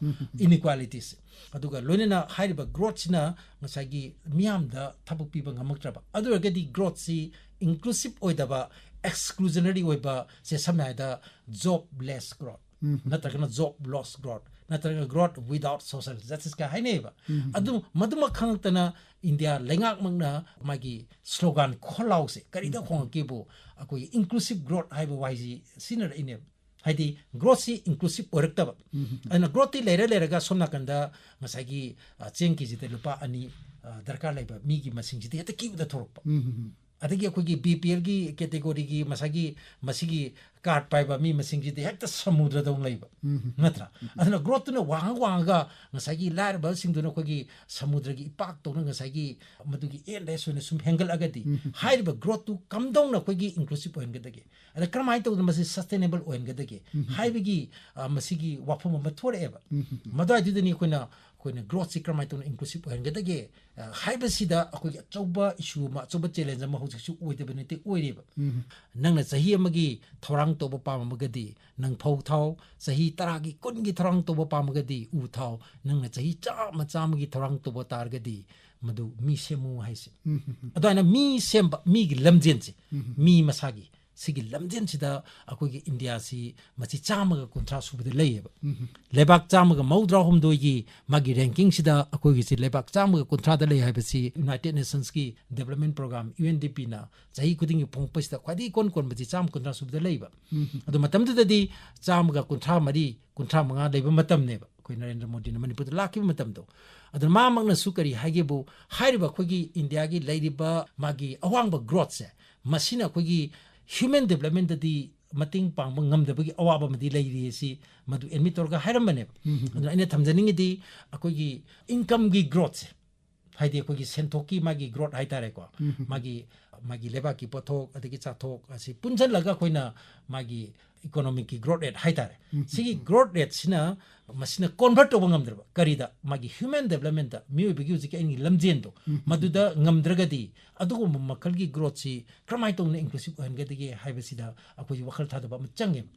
ꯏꯟꯏꯀ꯭ꯋꯥꯂꯤꯇꯤꯁ꯫ ꯑꯗꯨꯒ ꯂꯣꯏꯅꯅ ꯍꯥꯏꯔꯤꯕ ꯒ꯭ꯔꯣꯠꯁꯤꯅ ꯉꯁꯥꯏꯒꯤ ꯃꯤꯌꯥꯝꯗ ꯊꯕꯛ ꯄꯤꯕ ꯉꯝꯃꯛꯇ꯭ꯔꯕ꯫ ꯑꯗꯨ ꯑꯣꯏꯔꯒꯗꯤ ꯒ꯭ꯔꯣꯠꯁꯤ ꯏꯟꯀ꯭ꯂꯨꯁꯤꯞ ꯑꯣꯏꯗꯕ, ꯑꯦꯛꯁꯀ꯭ꯂꯨꯖꯅꯔꯤ ꯑꯣꯏꯕ ꯁꯦ ꯁꯝꯅ ꯍꯥꯏꯔꯕꯗ ꯖꯣꯕꯂꯦꯁ ꯒ꯭ꯔꯣꯠ ꯅꯠꯇ꯭ꯔꯒꯅ ꯖꯣꯕ ꯂꯣꯁ ꯒ꯭ꯔꯣꯠ ꯅꯠꯇ꯭ꯔꯒ ꯒ꯭ꯔꯣꯠ ꯋꯤꯗꯥꯎꯠ ꯁꯣꯁꯦꯜ ꯖꯁꯇꯤꯁꯀ ꯍꯥꯏꯅꯩꯌꯦꯕ꯫ ꯑꯗꯨ ꯃꯗꯨꯃꯛ ꯈꯪꯉꯛꯇꯅ ꯏꯟꯗꯤꯌꯥ ꯂꯩꯉꯥꯛꯃꯛꯅ ꯃꯥꯒꯤ ꯁ꯭ꯂꯣꯒꯥꯟ ꯈꯣꯜꯂꯥꯎꯁꯦ ꯀꯔꯤꯗ ꯈꯣꯡꯉꯛꯀꯦꯕꯨ ꯑꯩꯈꯣꯏꯒꯤ ꯏꯟꯀ꯭ꯂꯨꯁꯤꯞ ꯒ꯭ꯔꯣꯠ ꯍꯥꯏꯕ ꯋꯥꯍꯩꯁꯤ ꯁꯤꯖꯤꯟꯅꯔꯛꯏꯅꯦꯕ꯫ ꯍꯥꯏꯗꯤ ꯒ꯭ꯔꯣꯠꯁꯤ ꯏꯟꯀ꯭ꯂꯨꯁꯤꯞ ꯑꯣꯏꯔꯛꯇꯕ꯫ ꯑꯗꯨꯅ ꯒ꯭ꯔꯣꯠꯇꯤ ꯂꯩꯔ ꯂꯩꯔꯒ ꯁꯣꯝ ꯅꯥꯀꯟꯗ ꯉꯁꯥꯏꯒꯤ ꯆꯦꯡ ꯀꯦ ꯖꯤꯗ ꯂꯨꯄꯥ ꯑꯅꯤ ꯗꯔꯀꯥꯔ ꯂꯩꯕ ꯃꯤꯒꯤ ꯃꯁꯤꯡꯁꯤꯗꯤ ꯍꯦꯛꯇ ꯀ꯭ꯌꯨꯗ ꯊꯣꯔꯛꯄ꯫ ꯑꯗꯒꯤ ꯑꯩꯈꯣꯏꯒꯤ ꯕꯤ ꯄꯤ ꯑꯦꯜꯒꯤ ꯀꯦꯇꯦꯒꯣꯔꯤꯒꯤ ꯃꯁꯥꯒꯤ ꯃꯁꯤꯒꯤ ꯀꯥꯔꯠ ꯄꯥꯏꯕ ꯃꯤ ꯃꯁꯤꯡꯁꯤꯗꯤ ꯍꯦꯛꯇ ꯁꯃꯨꯗ꯭ꯔꯗꯧꯅ ꯂꯩꯕ꯫ ꯅꯠꯇ꯭ꯔꯥ? ꯑꯗꯨꯅ ꯒ꯭ꯔꯣꯠꯇꯨꯅ ꯋꯥꯡꯉ ꯋꯥꯡꯉꯒ ꯉꯁꯥꯏꯒꯤ ꯂꯥꯏꯔꯕꯁꯤꯡꯗꯨꯅ ꯑꯩꯈꯣꯏꯒꯤ ꯁꯃꯨꯗ꯭ꯔꯒꯤ ꯏꯄꯥꯛꯇꯧꯅ ꯉꯁꯥꯏꯒꯤ ꯃꯗꯨꯒꯤ ꯑꯦꯟꯂꯦꯁ ꯑꯣꯏꯅ ꯁꯨꯝ ꯍꯦꯟꯒꯠꯂꯒꯗꯤ ꯍꯥꯏꯔꯤꯕ ꯒ꯭ꯔꯣꯠꯇꯨ ꯀꯝꯗꯧꯅ ꯑꯩꯈꯣꯏꯒꯤ ꯏꯟꯀ꯭ꯂꯨꯁꯤꯞ ꯑꯣꯏꯍꯟꯒꯗꯒꯦ? ꯑꯗ ꯀꯔꯝꯍꯥꯏꯅ ꯇꯧꯗꯅ ꯃꯁꯤ ꯁꯁꯇꯦꯅꯦꯕꯜ ꯑꯣꯏꯍꯟꯒꯗꯒꯦ ꯍꯥꯏꯕꯒꯤ ꯃꯁꯤꯒꯤ ꯋꯥꯐꯝ ꯑꯃ ꯊꯣꯔꯛꯑꯦꯕ꯫ ꯃꯗꯨꯋꯥꯏꯗꯨꯗꯅꯤ ꯑꯩꯈꯣꯏꯅ ꯑꯩꯈꯣꯏꯅ ꯒ꯭ꯔꯣꯠꯁꯤ ꯀꯔꯝꯍꯥꯏꯅ ꯇꯧꯅ ꯏꯟꯀ꯭ꯂꯨꯁꯤꯞ ꯑꯣꯏꯍꯟꯒꯗꯒꯦ ꯍꯥꯏꯕꯁꯤꯗ ꯑꯩꯈꯣꯏꯒꯤ ꯑꯆꯧꯕ ꯏꯁꯨ ꯑꯃ, ꯑꯆꯧꯕ ꯆꯦꯂꯦꯟꯖ ꯑꯃ ꯍꯧꯖꯤꯛꯁꯨ ꯑꯣꯏꯗꯕ ꯅꯠꯇꯦ, ꯑꯣꯏꯔꯤꯕ꯫ ꯅꯪꯅ ꯆꯍꯤ ꯑꯃꯒꯤ ꯊꯧꯔꯥꯡ ꯇꯧꯕ ꯄꯥꯝꯃꯒꯗꯤ ꯅꯪ ꯐꯧ ꯊꯥꯎ, ꯆꯍꯤ ꯇꯔꯥꯒꯤ, ꯀꯨꯟꯒꯤ ꯊꯧꯔꯥꯡ ꯇꯧꯕ ꯄꯥꯝꯃꯒꯗꯤ ꯎ ꯊꯥꯎ, ꯅꯪꯅ ꯆꯍꯤ ꯆꯥꯝꯃ, ꯆꯥꯝꯃꯒꯤ ꯊꯧꯔꯥꯡ ꯇꯧꯕ ꯇꯥꯔꯒꯗꯤ ꯃꯗꯨ ꯃꯤ ꯁꯦꯝꯃꯨ ꯍꯥꯏꯁꯦ꯫ ꯑꯗꯨꯃꯥꯏꯅ ꯃꯤ ꯁꯦꯝꯕ, ꯃꯤꯒꯤ ꯂꯝꯖꯦꯟꯁꯦ, ꯃꯤ ꯃꯁꯥꯒꯤ, ꯁꯤꯒꯤ ꯂꯝꯖꯦꯟꯁꯤꯗ ꯑꯩꯈꯣꯏꯒꯤ ꯏꯟꯗꯤꯌꯥꯁꯤ ꯃꯁꯤ ꯆꯥꯝꯃꯒ ꯀꯨꯟꯊ꯭ꯔꯥ ꯁꯨꯕꯗ ꯂꯩꯌꯦꯕ꯫ ꯂꯩꯕꯥꯛ ꯆꯥꯝꯃꯒ ꯃꯧꯗ꯭ꯔꯥ ꯍꯨꯝꯗꯣꯏꯒꯤ ꯃꯥꯒꯤ ꯔꯦꯡꯀꯤꯡꯁꯤꯗ ꯑꯩꯈꯣꯏꯒꯤꯁꯤ ꯂꯩꯕꯥꯛ ꯆꯥꯝꯃꯒ ꯀꯨꯟꯊ꯭ꯔꯥꯗ ꯂꯩ ꯍꯥꯏꯕꯁꯤ United Nations ꯀꯤ Development Program, U N D P ꯅ ꯆꯍꯤ ꯈꯨꯗꯤꯡꯒꯤ ꯐꯣꯡꯉꯛꯄꯁꯤꯗ ꯈ꯭ꯋꯥꯏꯗꯒꯤ ꯏꯀꯣꯟ ꯀꯣꯟꯕꯁꯤ ꯆꯥꯝꯃ ꯀꯨꯟꯊ꯭ꯔꯥ ꯁꯨꯕꯗ ꯂꯩꯕ꯫ ꯑꯗꯨ ꯃꯇꯝꯗꯨꯗꯗꯤ ꯆꯥꯝꯃꯒ ꯀꯨꯟꯊ꯭ꯔꯥ ꯃꯔꯤ, ꯀꯨꯟꯊ꯭ꯔꯥ ꯃꯉꯥ ꯂꯩꯕ ꯃꯇꯝꯅꯦꯕ, ꯑꯩꯈꯣꯏ ꯅꯔꯦꯟꯗ꯭ꯔ ꯃꯣꯗꯤꯅ ꯃꯅꯤꯄꯨꯔꯗ ꯂꯥꯛꯈꯤꯕ ꯃꯇꯝꯗꯣ꯫ ꯑꯗꯨꯅ ꯃꯥꯃꯛꯅꯁꯨ ꯀꯔꯤ ꯍꯥꯏꯒꯦꯕꯨ, ꯍꯥꯏꯔꯤꯕ ꯑꯩꯈꯣꯏꯒꯤ ꯏꯟꯗꯤꯌꯥꯒꯤ ꯂꯩꯔꯤꯕ ꯃꯥꯒꯤ ꯑꯋꯥꯡꯕ growth ꯁꯦ, ꯃꯁꯤꯅ ꯑꯩꯈꯣꯏꯒꯤ human development ꯇꯗꯤ ꯃꯇꯦꯡ ꯄꯥꯡꯕ ꯉꯝꯗꯕꯒꯤ ꯑꯋꯥꯕ ꯑꯃꯗꯤ ꯂꯩꯔꯤ ꯁꯤ ꯃꯗꯨ admit ꯇꯧꯔꯒ ꯍꯥꯏꯔꯝꯕꯅꯦꯕ꯫ ꯑꯗꯨꯅ ꯑꯩꯅ ꯊꯝꯖꯅꯤꯡꯉꯤꯗꯤ ꯑꯩꯈꯣꯏꯒꯤ income ꯒꯤ growth ꯁꯦ, ꯍꯥꯏꯗꯤ ꯑꯩꯈꯣꯏꯒꯤ ꯁꯦꯟꯊꯣꯛꯀꯤ ꯃꯥꯒꯤ growth ꯍꯥꯏꯇꯥꯔꯦꯀꯣ, ꯃꯥꯒꯤ, ꯃꯥꯒꯤ ꯂꯩꯕꯥꯛꯀꯤ ꯄꯣꯠꯊꯣꯛ ꯑꯗꯒꯤ ꯆꯥꯊꯣꯛ ꯑꯁꯤ ꯄꯨꯟꯁꯤꯜꯂꯒ ꯑꯩꯈꯣꯏꯅ ꯃꯥꯒꯤ economic ꯀꯤ growth rate ꯍꯥꯏꯇꯥꯔꯦ꯫ ꯁꯤꯒꯤ growth rate ꯁꯤꯅ ꯃꯁꯤꯅ convert ꯇꯧꯕ ꯉꯝꯗ꯭ꯔꯕ ꯀꯔꯤꯗ? ꯃꯥꯒꯤ human development ꯇ, ꯃꯤꯑꯣꯏꯕꯒꯤ ꯍꯧꯖꯤꯛꯀꯤ ꯑꯩꯒꯤ ꯂꯝꯖꯦꯟꯗꯣ, ꯃꯗꯨꯗ ꯉꯝꯗ꯭ꯔꯒꯗꯤ ꯑꯗꯨꯒꯨꯝꯕ ꯃꯈꯜꯒꯤ growth ꯁꯤ ꯀꯔꯝꯍꯥꯏꯅ ꯇꯧꯅ inclusive ꯑꯣꯏꯍꯟꯒꯗꯒꯦ ꯍꯥꯏꯕꯁꯤꯗ ꯑꯩꯈꯣꯏꯁꯨ ꯋꯥꯈꯜ ꯊꯥꯗꯕ ꯑꯃ ꯆꯪꯉꯦꯕ꯫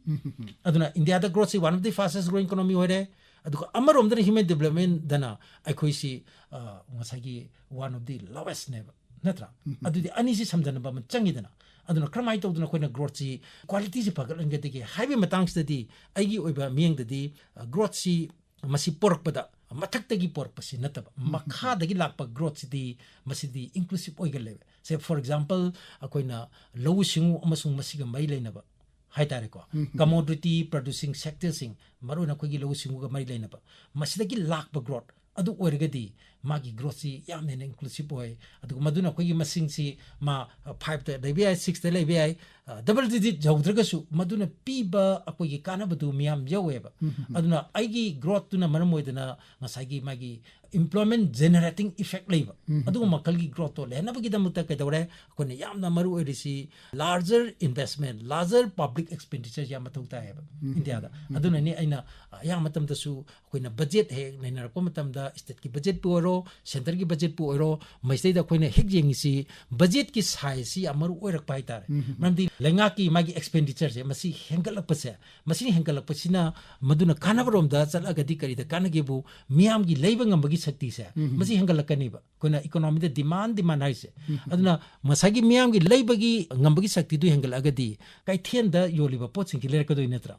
ꯑꯗꯨꯅ ꯏꯟꯗꯤꯌꯥꯗ growth ꯁꯤ one of the fastest growing economy ꯑꯣꯏꯔꯦ, ꯑꯗꯨꯒ ꯑꯃꯔꯣꯝꯗꯅ human development ꯗꯅ ꯑꯩꯈꯣꯏꯁꯤ, ꯑ, ꯉꯁꯥꯏꯒꯤ one of the lowest ꯅꯦꯕ, ꯅꯠꯇ꯭ꯔꯥ? ꯑꯗꯨꯗꯤ ꯑꯅꯤꯁꯤ ꯁꯝꯖꯟꯅꯕ ꯑꯃ ꯆꯪꯉꯤꯗꯅ꯫ ꯑꯗꯨꯅ ꯀꯔꯝꯍꯥꯏꯅ ꯇꯧꯗꯅ ꯑꯩꯈꯣꯏꯅ growth ꯁꯤ, quality ꯁꯤ ꯐꯒꯠꯍꯟꯒꯗꯒꯦ ꯍꯥꯏꯕꯒꯤ ꯃꯇꯥꯡꯁꯤꯗꯗꯤ ꯑꯩꯒꯤ ꯑꯣꯏꯕ ꯃꯤꯠꯌꯦꯡꯗꯗꯤ, ꯑ, growth ꯁꯤ ꯃꯁꯤ ꯄꯣꯔꯛꯄꯗ ꯃꯊꯛꯇꯒꯤ ꯄꯣꯔꯛꯄꯁꯤ ꯅꯠꯇꯕ, ꯃꯈꯥꯗꯒꯤ ꯂꯥꯛꯄ growth ꯁꯤꯗꯤ ꯃꯁꯤꯗꯤ inclusive ꯑꯣꯏꯒꯜꯂꯦꯕ꯫ ꯁꯦ, for example, ꯑꯩꯈꯣꯏꯅ ꯂꯧꯎ ꯁꯤꯡꯎ ꯑꯃꯁꯨꯡ ꯃꯁꯤꯒ ꯃꯔꯤ ꯂꯩꯅꯕ ꯍꯥꯏꯇꯥꯔꯦꯀꯣ, commodity producing sector ꯁꯤꯡ, ꯃꯔꯨꯑꯣꯏꯅ ꯑꯩꯈꯣꯏꯒꯤ ꯂꯧꯎ ꯁꯤꯡꯎꯒ ꯃꯔꯤ ꯂꯩꯅꯕ, ꯃꯁꯤꯗꯒꯤ ꯂꯥꯛꯄ growth ꯑꯗꯨ ꯑꯣꯏꯔꯒꯗꯤ ꯃꯥꯒꯤ growth ꯁꯤ ꯌꯥꯝꯅ ꯍꯦꯟꯅ inclusive ꯑꯣꯏ꯫ ꯑꯗꯨꯒ ꯃꯗꯨꯅ ꯑꯩꯈꯣꯏꯒꯤ ꯃꯁꯤꯡꯁꯤ ꯃꯥ five ꯇ ꯂꯩꯕ ꯌꯥꯏ, six ꯇ ꯂꯩꯕ ꯌꯥꯏ, ꯑ, double digit ꯌꯧꯗ꯭ꯔꯒꯁꯨ ꯃꯗꯨꯅ ꯄꯤꯕ ꯑꯩꯈꯣꯏꯒꯤ ꯀꯥꯟꯅꯕꯗꯨ ꯃꯤꯌꯥꯝ ꯌꯧꯋꯦꯕ꯫ ꯑꯗꯨꯅ ꯑꯩꯒꯤ growth ꯇꯨꯅ ꯃꯔꯝ ꯑꯣꯏꯗꯅ ꯉꯁꯥꯏꯒꯤ ꯃꯥꯒꯤ employment generating effect ꯂꯩꯕ ꯑꯗꯨꯒꯨꯝꯕ ꯃꯈꯜꯒꯤ growth ꯇꯣ ꯂꯩꯍꯟꯅꯕꯒꯤꯗꯃꯛꯇ ꯀꯩꯗꯧꯔꯦ? ꯑꯩꯈꯣꯏꯅ ꯌꯥꯝꯅ ꯃꯔꯨ ꯑꯣꯏꯔꯤꯁꯤ larger investment, larger public expenditure ꯌꯥꯝ ꯃꯊꯧ ꯇꯥꯏꯌꯦꯕ ꯏꯟꯗꯤꯌꯥꯗ꯫ ꯑꯗꯨꯅꯅꯤ ꯑꯩꯅ ꯑꯌꯥꯝꯕ ꯃꯇꯝꯗꯁꯨ ꯑꯩꯈꯣꯏꯅ budget ꯍꯦꯛ ꯅꯩꯅꯔꯛꯄ ꯃꯇꯝꯗ state ꯀꯤ budget ꯄꯨ ꯑꯣꯏꯔꯣ, ꯁꯦꯟꯇꯔꯒꯤ ꯕꯖꯦꯠꯄꯨ ꯑꯣꯏꯔꯣ, ꯃꯁꯤꯗꯩꯗ ꯑꯩꯈꯣꯏꯅ ꯍꯦꯛ ꯌꯦꯡꯉꯤꯁꯤ ꯕꯖꯦꯠꯀꯤ ꯁꯥꯏꯖꯁꯤ ꯌꯥꯝ ꯃꯔꯨ ꯑꯣꯏꯔꯛꯄ ꯍꯥꯏꯇꯥꯔꯦ꯫ ꯃꯔꯝꯗꯤ ꯂꯩꯉꯥꯛꯀꯤ ꯃꯥꯒꯤ ꯑꯦꯛꯁꯄꯦꯟꯗꯤꯆꯔꯁꯦ ꯃꯁꯤ ꯍꯦꯟꯒꯠꯂꯛꯄꯁꯦ, ꯃꯁꯤꯅ ꯍꯦꯟꯒꯠꯂꯛꯄꯁꯤꯅ ꯃꯗꯨꯅ ꯀꯥꯟꯅꯕꯔꯣꯝꯗ ꯆꯠꯂꯒꯗꯤ ꯀꯔꯤꯗ ꯀꯥꯟꯅꯒꯦꯕꯨ, ꯃꯤꯌꯥꯝꯒꯤ ꯂꯩꯕ ꯉꯝꯕꯒꯤ ꯁꯛꯇꯤꯁꯦ ꯃꯁꯤ ꯍꯦꯟꯒꯠꯂꯛꯀꯅꯤꯕ꯫ ꯑꯩꯈꯣꯏꯅ ꯏꯀꯣꯅꯣꯃꯤꯗ ꯗꯤꯃꯥꯟ, ꯗꯤꯃꯥꯟ ꯍꯥꯏꯁꯦ꯫ ꯑꯗꯨꯅ ꯉꯁꯥꯏꯒꯤ ꯃꯤꯌꯥꯝꯒꯤ ꯂꯩꯕꯒꯤ ꯉꯝꯕꯒꯤ ꯁꯛꯇꯤꯗꯨ ꯍꯦꯟꯒꯠꯂꯛꯑꯒꯗꯤ ꯀꯩꯊꯦꯜꯗ ꯌꯣꯜꯂꯤꯕ ꯄꯣꯠꯁꯤꯡꯁꯤ ꯂꯩꯔꯛꯀꯗꯣꯏ ꯅꯠꯇ꯭ꯔꯥ?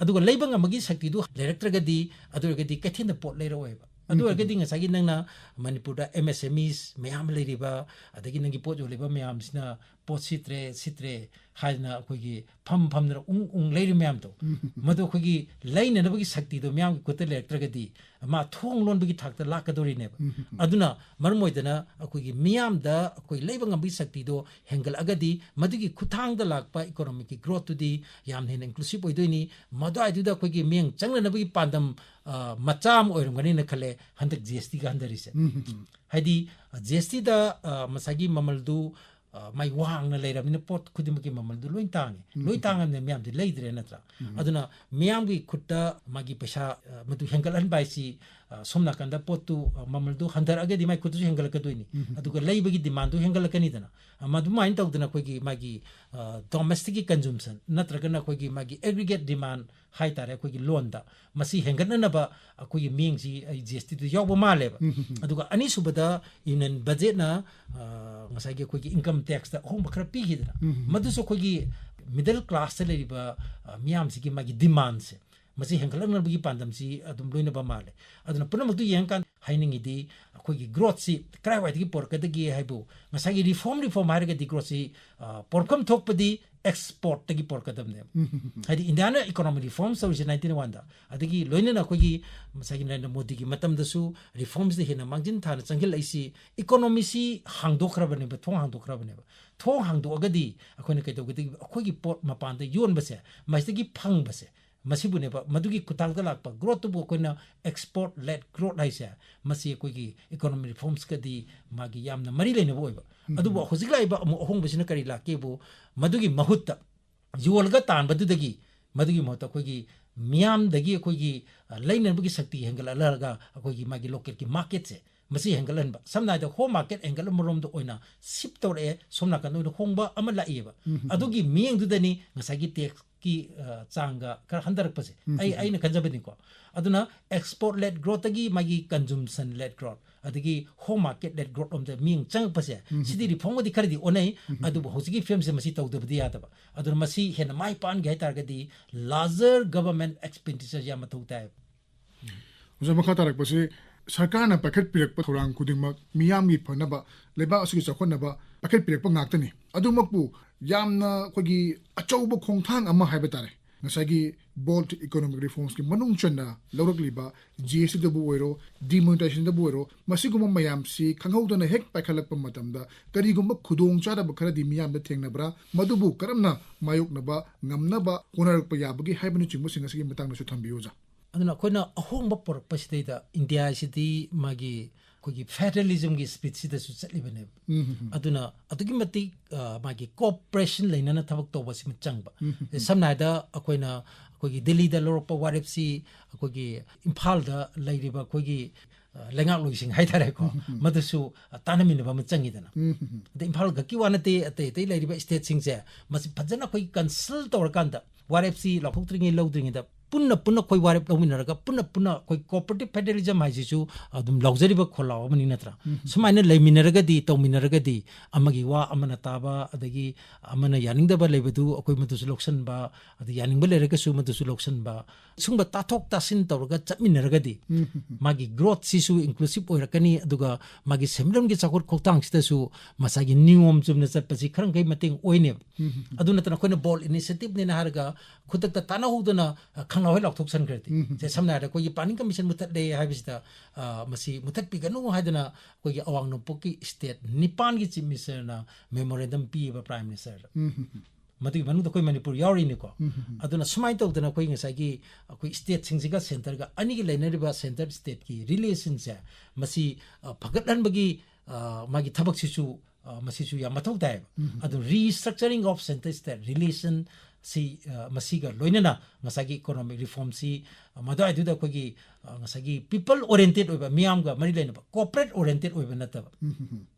ꯑꯗꯨꯒ ꯂꯩꯕ ꯉꯝꯕꯒꯤ ꯁꯛꯇꯤꯗꯨ ꯂꯩꯔꯛꯇ꯭ꯔꯒꯗꯤ, ꯑꯗꯨ ꯑꯣꯏꯔꯒꯗꯤ ꯀꯩꯊꯦꯜꯗ ꯄꯣꯠ ꯂꯩꯔꯛꯑꯣꯏꯕ꯫ ꯑꯗꯨ ꯑꯣꯏꯔꯒꯗꯤ ꯉꯁꯥꯏꯒꯤ ꯅꯪꯅ ꯃꯅꯤꯄꯨꯔꯗ ꯑꯦꯝ ꯑꯦꯁ ꯑꯦꯝ ꯏꯁ ꯃꯌꯥꯝ ꯂꯩꯔꯤꯕ, ꯑꯗꯒꯤ ꯅꯪꯒꯤ ꯄꯣꯠ ꯌꯣꯜꯂꯤꯕ ꯃꯌꯥꯝꯁꯤꯅ ꯄꯣꯠ ꯁꯤꯠꯇ꯭ꯔꯦ, ꯁꯤꯠꯇ꯭ꯔꯦ ꯍꯥꯏꯗꯅ ꯑꯩꯈꯣꯏꯒꯤ ꯐꯝ ꯐꯝꯗꯅ ꯎꯪ ꯎꯪ ꯂꯩꯔꯤ ꯃꯌꯥꯝꯗꯣ, ꯃꯗꯨ ꯑꯩꯈꯣꯏꯒꯤ ꯂꯩꯅꯅꯕꯒꯤ ꯁꯛꯇꯤꯗꯣ ꯃꯤꯌꯥꯝꯒꯤ ꯈꯨꯠꯇ ꯂꯩꯔꯛꯇ꯭ꯔꯒꯗꯤ ꯃꯥ ꯊꯣꯡ ꯂꯣꯟꯕꯒꯤ ꯊꯥꯛꯇ ꯂꯥꯛꯀꯗꯧꯔꯤꯅꯦꯕ꯫ ꯑꯗꯨꯅ ꯃꯔꯝ ꯑꯣꯏꯗꯅ ꯑꯩꯈꯣꯏꯒꯤ ꯃꯤꯌꯥꯝꯗ ꯑꯩꯈꯣꯏ ꯂꯩꯕ ꯉꯝꯕꯒꯤ ꯁꯛꯇꯤꯗꯣ ꯍꯦꯟꯒꯠꯂꯛꯑꯒꯗꯤ ꯃꯗꯨꯒꯤ ꯈꯨꯠꯊꯥꯡꯗ ꯂꯥꯛꯄ ꯏꯀꯣꯅꯣꯃꯤꯛꯀꯤ ꯒ꯭ꯔꯣꯠꯇꯨꯗꯤ ꯌꯥꯝ ꯍꯦꯟꯅ ꯏꯟꯀ꯭ꯂꯨꯁꯤꯞ ꯑꯣꯏꯗꯣꯏꯅꯤ꯫ ꯃꯗꯨꯋꯥꯏꯗꯨꯗ ꯑꯩꯈꯣꯏꯒꯤ ꯃꯤꯠꯌꯦꯡ ꯆꯪꯅꯅꯕꯒꯤ ꯄꯥꯟꯗꯝ, ꯑ, ꯃꯆꯥ ꯑꯃ ꯑꯣꯏꯔꯝꯒꯅꯤꯅ ꯈꯜꯂꯦ ꯍꯟꯗꯛ ꯖꯤ ꯑꯦꯁ ꯇꯤꯒ ꯍꯟꯊꯔꯤꯁꯦ꯫ ꯍꯥꯏꯗꯤ, ꯖꯤ ꯑꯦꯁ ꯇꯤꯗ, ꯑ, ꯉꯁꯥꯏꯒꯤ ꯃꯃꯜꯗꯨ, ꯑ, ꯃꯥꯏ ꯋꯥꯡꯅ ꯂꯩꯔꯕꯅꯤꯅ ꯄꯣꯠ ꯈꯨꯗꯤꯡꯃꯛꯀꯤ ꯃꯃꯜꯗꯨ ꯂꯣꯏ ꯇꯥꯡꯉꯦ꯫ ꯂꯣꯏ ꯇꯥꯡꯉꯕꯅꯤꯅ ꯃꯤꯌꯥꯝꯗꯤ ꯂꯩꯗ꯭ꯔꯦ ꯅꯠꯇ꯭ꯔꯥ? ꯑꯗꯨꯅ ꯃꯤꯌꯥꯝꯒꯤ ꯈꯨꯠꯇ ꯃꯥꯒꯤ ꯄꯩꯁꯥ, ꯑ, ꯃꯗꯨ ꯍꯦꯟꯒꯠꯍꯟꯕ ꯍꯥꯏꯁꯤ, ꯑ, ꯁꯣꯝ ꯅꯥꯀꯟꯗ ꯄꯣꯠꯇꯨ, ꯑ, ꯃꯃꯜꯗꯨ ꯍꯟꯊꯔꯛꯑꯒꯗꯤ ꯃꯥꯏ ꯈꯨꯠꯇꯁꯨ ꯍꯦꯟꯒꯠꯂꯛꯀꯗꯣꯏꯅꯤ꯫ ꯑꯗꯨꯒ ꯂꯩꯕꯒꯤ ꯗꯤꯃꯥꯟꯗꯨ ꯍꯦꯟꯒꯠꯂꯛꯀꯅꯤꯗꯅ꯫ ꯑ, ꯃꯗꯨꯃꯥꯏꯅ ꯇꯧꯗꯅ ꯑꯩꯈꯣꯏꯒꯤ ꯃꯥꯒꯤ, ꯑ, ꯗꯣꯃꯦꯁꯇꯤꯛꯀꯤ ꯀꯟꯖꯨꯝꯁꯟ ꯅꯠꯇ꯭ꯔꯒꯅ ꯑꯩꯈꯣꯏꯒꯤ ꯃꯥꯒꯤ ꯑꯦꯒ꯭ꯔꯤꯒꯦꯠ ꯗꯤꯃꯥꯟ ꯍꯥꯏꯇꯥꯔꯦ, ꯑꯩꯈꯣꯏꯒꯤ ꯂꯣꯟꯗ ꯃꯁꯤ ꯍꯦꯟꯒꯠꯅꯅꯕ ꯑꯩꯈꯣꯏꯒꯤ ꯃꯤꯠꯌꯦꯡꯁꯤ ꯑꯩ ꯖꯤ ꯑꯦꯁ ꯇꯤꯗ ꯌꯥꯎꯕ ꯃꯥꯜꯂꯦꯕ꯫ ꯑꯗꯨꯒ ꯑꯅꯤꯁꯨꯕꯗ ꯌꯨꯅꯤꯌꯟ ꯕꯖꯦꯠꯅ, ꯑ, ꯉꯁꯥꯏꯒꯤ ꯑꯩꯈꯣꯏꯒꯤ ꯏꯟꯀꯝ ꯇꯦꯛꯁꯇ ꯑꯍꯣꯡꯕ ꯈꯔ ꯄꯤꯈꯤꯗꯅ, ꯃꯗꯨꯁꯨ ꯑꯩꯈꯣꯏꯒꯤ ꯃꯤꯗꯜ ꯀ꯭ꯂꯥꯁꯇ ꯂꯩꯔꯤꯕ, ꯑ, ꯃꯤꯌꯥꯝꯁꯤꯒꯤ ꯃꯥꯒꯤ ꯗꯤꯃꯥꯟꯁꯦ ꯃꯁꯤ ꯍꯦꯟꯒꯠꯂꯛꯅꯕꯒꯤ ꯄꯥꯟꯗꯝꯁꯤ ꯑꯗꯨꯝ ꯂꯣꯏꯅꯕ ꯃꯥꯜꯂꯦ꯫ ꯑꯗꯨꯅ ꯄꯨꯝꯅꯃꯛꯇꯨ ꯌꯦꯡꯉꯀꯥꯟꯗ ꯍꯥꯏꯅꯤꯡꯉꯤꯗꯤ ꯑꯩꯈꯣꯏꯒꯤ ꯒ꯭ꯔꯣꯠꯁꯤ ꯀꯗꯥꯏꯋꯥꯏꯗꯒꯤ ꯄꯨꯔꯛꯀꯗꯒꯦ ꯍꯥꯏꯕꯨ, ꯉꯁꯥꯏꯒꯤ ꯔꯤꯐꯣꯔꯝ, ꯔꯤꯐꯣꯔꯝ ꯍꯥꯏꯔꯒꯗꯤ ꯒ꯭ꯔꯣꯠꯁꯤ, ꯑ, ꯄꯣꯔꯛꯐꯝ ꯊꯣꯛꯄꯗꯤ ꯑꯦꯛꯁꯄꯣꯔꯠꯇꯒꯤ ꯄꯣꯔꯛꯀꯗꯕꯅꯦꯕ꯫ ꯍꯥꯏꯗꯤ ꯏꯟꯗꯤꯌꯥꯅ ꯏꯀꯣꯅꯣꯃꯤ ꯔꯤꯐꯣꯔꯝ ꯇꯧꯔꯤꯁꯦ ꯅꯥꯏꯟꯇꯤꯟ ꯋꯥꯟꯗ, ꯑꯗꯒꯤ ꯂꯣꯏꯅꯅ ꯑꯩꯈꯣꯏꯒꯤ ꯉꯁꯥꯏꯒꯤ ꯅꯔꯦꯟꯗ꯭ꯔ ꯃꯣꯗꯤꯒꯤ ꯃꯇꯝꯗꯁꯨ ꯔꯤꯐꯣꯔꯝꯁꯤꯗ ꯍꯦꯟꯅ ꯃꯥꯡꯖꯤꯟ ꯊꯥꯅ ꯆꯪꯁꯤꯜꯂꯛꯏꯁꯤ ꯏꯀꯣꯅꯣꯃꯤꯁꯤ ꯍꯥꯡꯗꯣꯛꯈ꯭ꯔꯕꯅꯦꯕ, ꯊꯣꯡ ꯍꯥꯡꯗꯣꯛꯈ꯭ꯔꯕꯅꯦꯕ꯫ ꯊꯣꯡ ꯍꯥꯡꯗꯣꯛꯑꯒꯗꯤ ꯑꯩꯈꯣꯏꯅ ꯀꯩꯗꯧꯒꯗꯒꯦ? ꯑꯩꯈꯣꯏꯒꯤ ꯄꯣꯠ ꯃꯄꯥꯟꯗ ꯌꯣꯟꯕꯁꯦ, ꯃꯁꯤꯗꯒꯤ ꯐꯪꯕꯁꯦ, ꯃꯁꯤꯕꯨꯅꯦꯕ, ꯃꯗꯨꯒꯤ ꯈꯨꯠꯊꯥꯡꯗ ꯂꯥꯛꯄ ꯒ꯭ꯔꯣꯠꯇꯨꯕꯨ ꯑꯩꯈꯣꯏꯅ ꯑꯦꯛꯁꯄꯣꯔꯠ ꯂꯦꯠ ꯒ꯭ꯔꯣꯠ ꯍꯥꯏꯁꯦ, ꯃꯁꯤ ꯑꯩꯈꯣꯏꯒꯤ ꯏꯀꯣꯅꯣꯃꯤ ꯔꯤꯐꯣꯔꯝꯁꯀꯗꯤ ꯃꯥꯒꯤ ꯌꯥꯝꯅ ꯃꯔꯤ ꯂꯩꯅꯕ ꯑꯣꯏꯕ꯫ ꯑꯗꯨꯕꯨ ꯍꯧꯖꯤꯛ ꯂꯥꯛꯏꯕ ꯑꯃꯨꯛ ꯑꯍꯣꯡꯕꯁꯤꯅ ꯀꯔꯤ ꯂꯥꯛꯀꯦꯕꯨ, ꯃꯗꯨꯒꯤ ꯃꯍꯨꯠꯇ ꯌꯣꯜꯂꯒ ꯇꯥꯟꯕꯗꯨꯗꯒꯤ, ꯃꯗꯨꯒꯤ ꯃꯍꯨꯠꯇ ꯑꯩꯈꯣꯏꯒꯤ ꯃꯤꯌꯥꯝꯗꯒꯤ ꯑꯩꯈꯣꯏꯒꯤ, ꯑ, ꯂꯩꯅꯕꯒꯤ ꯁꯛꯇꯤ ꯍꯦꯟꯒꯠꯂꯛꯍꯜꯂꯒ ꯑꯩꯈꯣꯏꯒꯤ ꯃꯥꯒꯤ ꯂꯣꯀꯦꯜꯒꯤ ꯃꯥꯔꯀꯦꯠꯁꯦ ꯃꯁꯤ ꯍꯦꯟꯒꯠꯍꯟꯕ, ꯁꯝꯅ ꯍꯥꯏꯔꯕꯗ ꯍꯣꯝ ꯃꯥꯔꯀꯦꯠ ꯍꯦꯟꯒꯠꯍꯟꯕꯔꯣꯝꯗ ꯑꯣꯏꯅ ꯁꯤꯞ ꯇꯧꯔꯛꯑꯦ, ꯁꯣꯝ ꯅꯥꯀꯟꯗ ꯑꯣꯏꯅ ꯍꯣꯡꯕ ꯑꯃ ꯂꯥꯛꯏꯑꯕ꯫ ꯑꯗꯨꯒꯤ ꯃꯤꯠꯌꯦꯡꯗꯨꯗꯅꯤ ꯉꯁꯥꯏꯒꯤ ꯇꯦꯛꯁꯀꯤ ꯆꯥꯡꯒ ꯈꯔ ꯍꯟꯊꯔꯛꯄꯁꯦ ꯑꯩ ꯑꯩꯅ ꯈꯟꯖꯕꯅꯤꯀꯣ꯫ ꯑꯗꯨꯅ ꯑꯦꯛꯁꯄꯣꯔꯠ ꯂꯦꯠ ꯒ꯭ꯔꯣꯠꯇꯒꯤ ꯃꯥꯒꯤ ꯀꯟꯖꯨꯝꯁꯟ ꯂꯦꯠ ꯒ꯭ꯔꯣꯠ, ꯑꯗꯒꯤ ꯍꯣꯝ ꯃꯥꯔꯀꯦꯠ ꯂꯦꯠ ꯒ꯭ꯔꯣꯠ ꯂꯣꯝꯗ ꯃꯤꯠꯌꯦꯡ ꯆꯪꯉꯛꯄꯁꯦ, ꯁꯤꯗꯤ ꯔꯤꯐꯣꯔꯝꯒꯗꯤ ꯈꯔꯗꯤ ꯑꯣꯟꯅꯩ꯫ ꯑꯗꯨꯕꯨ ꯍꯧꯖꯤꯛꯀꯤ ꯐꯤꯕꯝꯁꯦ ꯃꯁꯤ ꯇꯧꯗꯕꯗꯤ ꯌꯥꯗꯕ꯫ ꯑꯗꯨꯅ ꯃꯁꯤ ꯍꯦꯟꯅ ꯃꯥꯏ ꯄꯥꯛꯍꯟꯒꯦ ꯍꯥꯏ ꯇꯥꯔꯒꯗꯤ ꯂꯥꯔꯖꯔ ꯒꯚꯔꯟꯃꯦꯟꯠ ꯑꯦꯛꯁꯄꯦꯟꯗꯤꯆꯔ ꯌꯥꯝ ꯃꯊꯧ ꯇꯥꯏ꯫ ꯑꯣꯖꯥ, ꯃꯈꯥ ꯇꯥꯔꯛꯄꯁꯤ ꯁꯔꯀꯥꯔꯅ ꯄꯥꯏꯈꯠꯄꯤꯔꯛꯄ ꯊꯧꯔꯥꯡ ꯈꯨꯗꯤꯡꯃꯛ ꯃꯤꯌꯥꯝꯒꯤ ꯐꯅꯕ, ꯂꯩꯕꯥꯛ ꯑꯁꯤꯒꯤ ꯆꯥꯎꯈꯠꯅꯕ ꯄꯥꯏꯈꯠꯄꯤꯔꯛꯄ ꯉꯥꯛꯇꯅꯤ꯫ ꯑꯗꯨꯃꯛꯄꯨ ꯌꯥꯝꯅ ꯑꯩꯈꯣꯏꯒꯤ ꯑꯆꯧꯕ ꯈꯣꯡꯊꯥꯡ ꯑꯃ ꯍꯥꯏꯕ ꯇꯥꯔꯦ, ꯉꯁꯥꯏꯒꯤ ꯕꯣꯜꯗ ꯏꯀꯣꯅꯣꯃꯤꯛ ꯔꯤꯐꯣꯔꯝꯁꯀꯤ ꯃꯅꯨꯡ ꯆꯟꯅ ꯂꯧꯔꯛꯂꯤꯕ ꯖꯤ ꯑꯦꯁ ꯇꯤꯗꯕꯨ ꯑꯣꯏꯔꯣ, ꯗꯤꯃꯣꯅꯤꯇꯥꯏꯖꯦꯁꯟꯗꯕꯨ ꯑꯣꯏꯔꯣ, ꯃꯁꯤꯒꯨꯝꯕ ꯃꯌꯥꯝꯁꯤ ꯈꯪꯍꯧꯗꯅ ꯍꯦꯛ ꯄꯥꯏꯈꯠꯂꯛꯄ ꯃꯇꯝꯗ ꯀꯔꯤꯒꯨꯝꯕ ꯈꯨꯗꯣꯡꯆꯥꯗꯕ ꯈꯔꯗꯤ ꯃꯤꯌꯥꯝꯗ ꯊꯦꯡꯅꯕ꯭ꯔꯥ? ꯃꯗꯨꯕꯨ ꯀꯔꯝꯅ ꯃꯥꯌꯣꯛꯅꯕ ꯉꯝꯅꯕ ꯍꯣꯠꯅꯔꯛꯄ ꯌꯥꯕꯒꯦ ꯍꯥꯏꯕꯅꯆꯤꯡꯕꯁꯤꯡ ꯑꯁꯤꯒꯤ ꯃꯇꯥꯡꯗꯁꯨ ꯊꯝꯕꯤꯌꯨ, ꯑꯣꯖꯥ꯫ ꯑꯗꯨꯅ ꯑꯩꯈꯣꯏꯅ ꯑꯍꯣꯡꯕ ꯄꯨꯔꯛꯄꯁꯤꯗꯩꯗ ꯏꯟꯗꯤꯌꯥꯁꯤꯗꯤ ꯃꯥꯒꯤ ꯑꯩꯈꯣꯏꯒꯤ ꯐꯦꯗꯔꯦꯂꯤꯖꯝꯒꯤ ꯁ꯭ꯄꯤꯔꯤꯠꯁꯤꯗꯁꯨ ꯆꯠꯂꯤꯕꯅꯦꯕ꯫ ꯑꯗꯨꯅ ꯑꯗꯨꯛꯀꯤ ꯃꯇꯤꯛ, ꯑ, ꯃꯥꯒꯤ ꯀꯣꯑꯣꯄꯔꯦꯁꯟ ꯂꯩꯅꯅ ꯊꯕꯛ ꯇꯧꯕꯁꯤꯃ ꯆꯪꯕ꯫ ꯁꯝꯅ ꯍꯥꯏꯔꯕꯗ ꯑꯩꯈꯣꯏꯅ ꯑꯩꯈꯣꯏꯒꯤ ꯗꯤꯜꯂꯤꯗ ꯂꯧꯔꯛꯄ ꯋꯥꯔꯦꯞꯁꯤ ꯑꯩꯈꯣꯏꯒꯤ ꯏꯝꯐꯥꯜꯗ ꯂꯩꯔꯤꯕ ꯑꯩꯈꯣꯏꯒꯤ, ꯑ, ꯂꯩꯉꯥꯛꯂꯣꯏꯁꯤꯡ ꯍꯥꯏꯇꯥꯔꯦꯀꯣ, ꯃꯗꯨꯁꯨ, ꯑ, ꯇꯥꯟꯅꯃꯤꯟꯅꯕ ꯑꯃ ꯆꯪꯉꯤꯗꯅ꯫ ꯑꯗ ꯏꯝꯐꯥꯜ ꯈꯛꯀꯤ ꯋꯥ ꯅꯠꯇꯦ, ꯑꯇꯩ ꯑꯇꯩ ꯂꯩꯔꯤꯕ ꯁ꯭ꯇꯦꯠꯁꯤꯡꯁꯦ ꯃꯁꯤ ꯐꯖꯅ ꯑꯩꯈꯣꯏ ꯀꯟꯁꯜ ꯇꯧꯔꯀꯥꯟꯗ ꯋꯥꯔꯦꯞꯁꯤ ꯂꯥꯎꯊꯣꯛꯇ꯭ꯔꯤꯉꯩ ꯂꯧꯗ꯭ꯔꯤꯉꯩꯗ ꯄꯨꯟꯅ ꯄꯨꯟꯅ ꯑꯩꯈꯣꯏ ꯋꯥꯔꯦꯞ ꯂꯧꯃꯤꯟꯅꯔꯒ ꯄꯨꯟꯅ ꯄꯨꯟꯅ ꯑꯩꯈꯣꯏ ꯀꯣꯑꯣꯄꯔꯦꯇꯤꯚ ꯐꯦꯗꯔꯦꯂꯤꯖꯝ ꯍꯥꯏꯁꯤꯁꯨ ꯑꯗꯨꯝ ꯂꯥꯎꯖꯔꯤꯕ ꯈꯣꯜꯂꯥꯎ ꯑꯃꯅꯤ ꯅꯠꯇ꯭ꯔꯥ? ꯁꯨꯃꯥꯏꯅ ꯂꯩꯃꯤꯟꯅꯔꯒꯗꯤ, ꯇꯧꯃꯤꯟꯅꯔꯒꯗꯤ ꯑꯃꯒꯤ ꯋꯥ ꯑꯃꯅ ꯇꯥꯕ, ꯑꯗꯒꯤ ꯑꯃꯅ ꯌꯥꯅꯤꯡꯗꯕ ꯂꯩꯕꯗꯨ ꯑꯩꯈꯣꯏ ꯃꯗꯨꯁꯨ ꯂꯧꯁꯤꯟꯕ, ꯑꯗ ꯌꯥꯅꯤꯡꯕ ꯂꯩꯔꯒꯁꯨ ꯃꯗꯨꯁꯨ ꯂꯧꯁꯤꯟꯕ, ꯁꯨꯝꯕ ꯇꯥꯊꯣꯛ ꯇꯥꯁꯤꯟ ꯇꯧꯔꯒ ꯆꯠꯃꯤꯟꯅꯔꯒꯗꯤ ꯃꯥꯒꯤ ꯒ꯭ꯔꯣꯠꯁꯤꯁꯨ ꯏꯟꯀ꯭ꯂꯨꯁꯤꯚ ꯑꯣꯏꯔꯛꯀꯅꯤ, ꯑꯗꯨꯒ ꯃꯥꯒꯤ ꯁꯦꯟꯃꯤꯠꯂꯣꯟꯒꯤ ꯆꯥꯎꯈꯠ ꯈꯣꯡꯊꯥꯡꯁꯤꯗꯁꯨ ꯉꯁꯥꯏꯒꯤ ꯅꯤꯌꯣꯝ ꯆꯨꯝꯅ ꯆꯠꯄꯁꯤ ꯈꯔ ꯃꯈꯩ ꯃꯇꯦꯡ ꯑꯣꯏꯅꯦꯕ꯫ ꯑꯗꯨ ꯅꯠꯇꯅ ꯑꯩꯈꯣꯏꯅ ꯕꯣꯜꯗ ꯏꯅꯤꯁꯤꯌꯦꯇꯤꯚꯅꯦꯅ ꯍꯥꯏꯔꯒ ꯈꯨꯗꯛꯇ ꯇꯥꯟꯅꯍꯧꯗꯅ, ꯑ, ꯈꯪꯂꯥꯎ ꯍꯦꯛ ꯂꯥꯎꯊꯣꯛꯁꯟꯈ꯭ꯔꯗꯤ, ꯁꯦ, ꯁꯝꯅ ꯍꯥꯏꯔꯕꯗ ꯑꯩꯈꯣꯏꯒꯤ ꯄ꯭ꯂꯥꯅꯤꯡ ꯀꯃꯤꯁꯟ ꯃꯨꯊꯠꯂꯦ ꯍꯥꯏꯕꯁꯤꯗ, ꯑ, ꯃꯁꯤ ꯃꯨꯊꯠꯄꯤꯒꯅꯨ ꯍꯥꯏꯗꯅ ꯑꯩꯈꯣꯏꯒꯤ ꯑꯋꯥꯡ ꯅꯣꯡꯄꯣꯛꯀꯤ ꯁ꯭ꯇꯦꯠ ꯅꯤꯄꯥꯟꯒꯤ ꯆꯤꯐ ꯃꯤꯅꯤꯁꯇꯔꯅ ꯃꯦꯃꯣꯔꯦꯟꯗꯝ ꯄꯤꯌꯦꯕ ꯄ꯭ꯔꯥꯏꯝ ꯃꯤꯅꯤꯁꯇꯔꯗ꯫ ꯃꯗꯨꯒꯤ ꯃꯅꯨꯡꯗ ꯑꯩꯈꯣꯏ ꯃꯅꯤꯄꯨꯔ ꯌꯥꯎꯔꯤꯅꯤꯀꯣ꯫ ꯑꯗꯨꯅ ꯁꯨꯃꯥꯏꯅ ꯇꯧꯗꯅ ꯑꯩꯈꯣꯏ ꯉꯁꯥꯏꯒꯤ ꯑꯩꯈꯣꯏ ꯁ꯭ꯇꯦꯠꯁꯤꯡꯁꯤꯒ ꯁꯦꯟꯇꯔꯒ ꯑꯅꯤꯒꯤ ꯂꯩꯅꯔꯤꯕ ꯁꯦꯟꯇꯔ ꯁ꯭ꯇꯦꯠꯀꯤ ꯔꯤꯂꯦꯁꯟꯁꯦ ꯃꯁꯤ, ꯑ, ꯐꯒꯠꯍꯟꯕꯒꯤ, ꯑ, ꯃꯥꯒꯤ ꯊꯕꯛꯁꯤꯁꯨ, ꯑ, ꯃꯁꯤꯁꯨ ꯌꯥꯝ ꯃꯊꯧ ꯇꯥꯏꯌꯦꯕ꯫ ꯑꯗꯨ restructuring of centre state relation ꯁꯤ, ꯑ, ꯃꯁꯤꯒ ꯂꯣꯏꯅꯅ ꯉꯁꯥꯏꯒꯤ economic reformꯁꯤ, ꯑ, ꯃꯗꯨꯋꯥꯏꯗꯨꯗ ꯑꯩꯈꯣꯏꯒꯤ, ꯑ, ꯉꯁꯥꯏꯒꯤ people oriented ꯑꯣꯏꯕ, ꯃꯤꯌꯥꯝꯒ ꯃꯔꯤ ꯂꯩꯅꯕ, corporate oriented ꯑꯣꯏꯕ ꯅꯠꯇꯕ,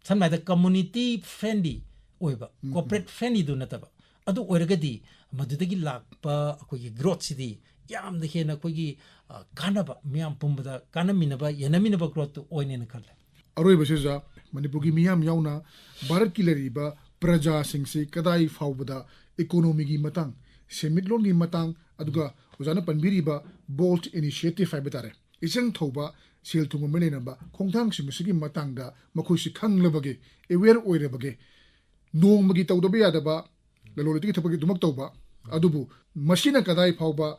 ꯁꯝꯅ ꯍꯥꯏꯔꯕꯗ community friendly ꯑꯣꯏꯕ, corporate friendlyꯗꯨ ꯅꯠꯇꯕ, ꯑꯗꯨ ꯑꯣꯏꯔꯒꯗꯤ ꯃꯗꯨꯗꯒꯤ ꯂꯥꯛꯄ ꯑꯩꯈꯣꯏꯒꯤ growthꯁꯤꯗꯤ ꯌꯥꯝꯅ ꯍꯦꯟꯅ ꯑꯩꯈꯣꯏꯒꯤ, ꯑ, ꯀꯥꯟꯅꯕ, ꯃꯤꯌꯥꯝ ꯄꯨꯝꯕꯗ ꯀꯥꯟꯅꯃꯤꯟꯅꯕ, ꯌꯦꯟꯅꯃꯤꯟꯅꯕ growthꯇꯨ ꯑꯣꯏꯅꯦꯅ ꯈꯜꯂꯦ꯫ ꯑꯔꯣꯏꯕꯁꯤꯗ ꯃꯅꯤꯄꯨꯔꯒꯤ ꯃꯤꯌꯥꯝ ꯌꯥꯎꯅ ꯚꯥꯔꯠꯀꯤ ꯂꯩꯔꯤꯕ ꯄ꯭ꯔꯖꯥꯁꯤꯡꯁꯤ ꯀꯗꯥꯏ ꯐꯥꯎꯕꯗ economyꯒꯤ ꯃꯇꯥꯡ, ꯁꯦꯟꯃꯤꯠꯂꯣꯟꯒꯤ ꯃꯇꯥꯡ, ꯑꯗꯨꯒ ꯑꯣꯖꯥꯅ ꯄꯟꯕꯤꯔꯤꯕ bold initiative ꯍꯥꯏꯕ ꯇꯥꯔꯦ, ꯏꯆꯪ ꯊꯧꯕ ꯁꯦꯜ-ꯊꯨꯝꯒ ꯃꯔꯤ ꯂꯩꯅꯕ ꯈꯣꯡꯊꯥꯡꯁꯤꯡ ꯑꯁꯤꯒꯤ ꯃꯇꯥꯡꯗ ꯃꯈꯣꯏꯁꯤ ꯈꯪꯂꯕꯒꯦ, aware ꯑꯣꯏꯔꯕꯒꯦ? ꯅꯣꯡꯃꯒꯤ ꯇꯧꯗꯕ ꯌꯥꯗꯕ ꯂꯂꯣꯟ ꯏꯇꯤꯛꯀꯤ ꯊꯕꯛꯇꯤ ꯑꯗꯨꯃꯛ ꯇꯧꯕ, ꯑꯗꯨꯕꯨ ꯃꯁꯤꯅ ꯀꯗꯥꯏ ꯐꯥꯎꯕ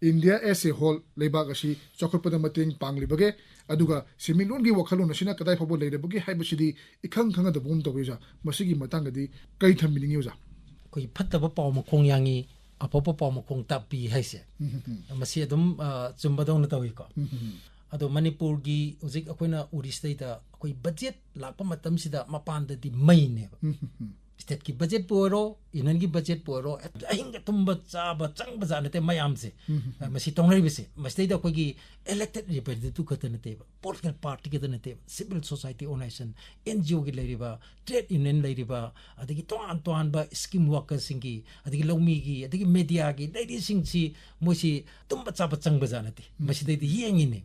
India as a whole, ꯂꯩꯕꯥꯛ ꯑꯁꯤ ꯆꯥꯎꯈꯠꯄꯗ ꯃꯇꯦꯡ ꯄꯥꯡꯂꯤꯕꯒꯦ, ꯑꯗꯨꯒ ꯁꯦꯟꯃꯤꯠꯂꯣꯟꯒꯤ ꯋꯥꯈꯜꯂꯣꯟ ꯑꯁꯤꯅ ꯀꯗꯥꯏ ꯐꯥꯎꯕ ꯂꯩꯔꯕꯒꯦ ꯍꯥꯏꯕꯁꯤꯗꯤ ꯏꯈꯪ ꯈꯪꯅꯗꯕꯒꯨꯝ ꯇꯧꯏ ꯑꯣꯖꯥ꯫ ꯃꯁꯤꯒꯤ ꯃꯇꯥꯡꯗꯗꯤ ꯀꯔꯤ ꯊꯝꯕꯤꯅꯤꯡꯉꯤ ꯑꯣꯖꯥ? ꯑꯩꯈꯣꯏꯒꯤ ꯐꯠꯇꯕ ꯄꯥꯎ ꯃꯈꯣꯡ ꯌꯥꯡꯉꯤ, ꯑꯐꯕ ꯄꯥꯎ ꯃꯈꯣꯡ ꯇꯥꯛꯄꯤ ꯍꯥꯏꯁꯦ, ꯎꯝ, ꯎꯝ, ꯎꯝ꯫ ꯃꯁꯤ ꯑꯗꯨꯝ, ꯑ, ꯆꯨꯝꯕꯗꯧꯅ ꯇꯧꯏꯀꯣ꯫ ꯎꯝ, ꯎꯝ, ꯎꯝ꯫ ꯑꯗꯣ ꯃꯅꯤꯄꯨꯔꯒꯤ ꯍꯧꯖꯤꯛ ꯑꯩꯈꯣꯏꯅ ꯎꯔꯤꯁꯤꯗꯩꯗ ꯑꯩꯈꯣꯏ budget ꯂꯥꯛꯄ ꯃꯇꯝꯁꯤꯗ ꯃꯄꯥꯟꯗꯗꯤ ꯃꯩꯅꯦꯕ꯫ ꯎꯝ, ꯎꯝ, ꯎꯝ꯫ Stateꯀꯤ budgetꯄꯨ ꯑꯣꯏꯔꯣ, unionꯒꯤ budgetꯄꯨ ꯑꯣꯏꯔꯣ, ꯑꯍꯤꯡꯒ ꯇꯨꯝꯕ ꯆꯥꯕ ꯆꯪꯕꯖꯥꯠ ꯅꯠꯇꯦ ꯃꯌꯥꯝꯁꯦ꯫ ꯎꯝ, ꯎꯝ, ꯎꯝ꯫ ꯃꯁꯤ ꯇꯧꯅꯔꯤꯕꯁꯦ, ꯃꯁꯤꯗꯩꯗ ꯑꯩꯈꯣꯏꯒꯤ elected representative ꯈꯛꯇ ꯅꯠꯇꯦꯕ, political party ꯈꯛꯇ ꯅꯠꯇꯦꯕ, civil society organization, NGOꯒꯤ ꯂꯩꯔꯤꯕ, trade union ꯂꯩꯔꯤꯕ, ꯑꯗꯒꯤ ꯇꯣꯉꯥꯟ ꯇꯣꯉꯥꯟꯕ scheme workerꯁꯤꯡꯒꯤ, ꯑꯗꯒꯤ ꯂꯧꯃꯤꯒꯤ, ꯑꯗꯒꯤ mediaꯒꯤ ꯂꯩꯔꯤꯁꯤꯡꯁꯤ, ꯃꯣꯏꯁꯤ ꯇꯨꯝꯕ ꯆꯥꯕ ꯆꯪꯕꯖꯥꯠ ꯅꯠꯇꯦ꯫ ꯎꯝ꯫ ꯃꯁꯤꯗꯩꯗ ꯌꯦꯡꯉꯤꯅꯦ꯫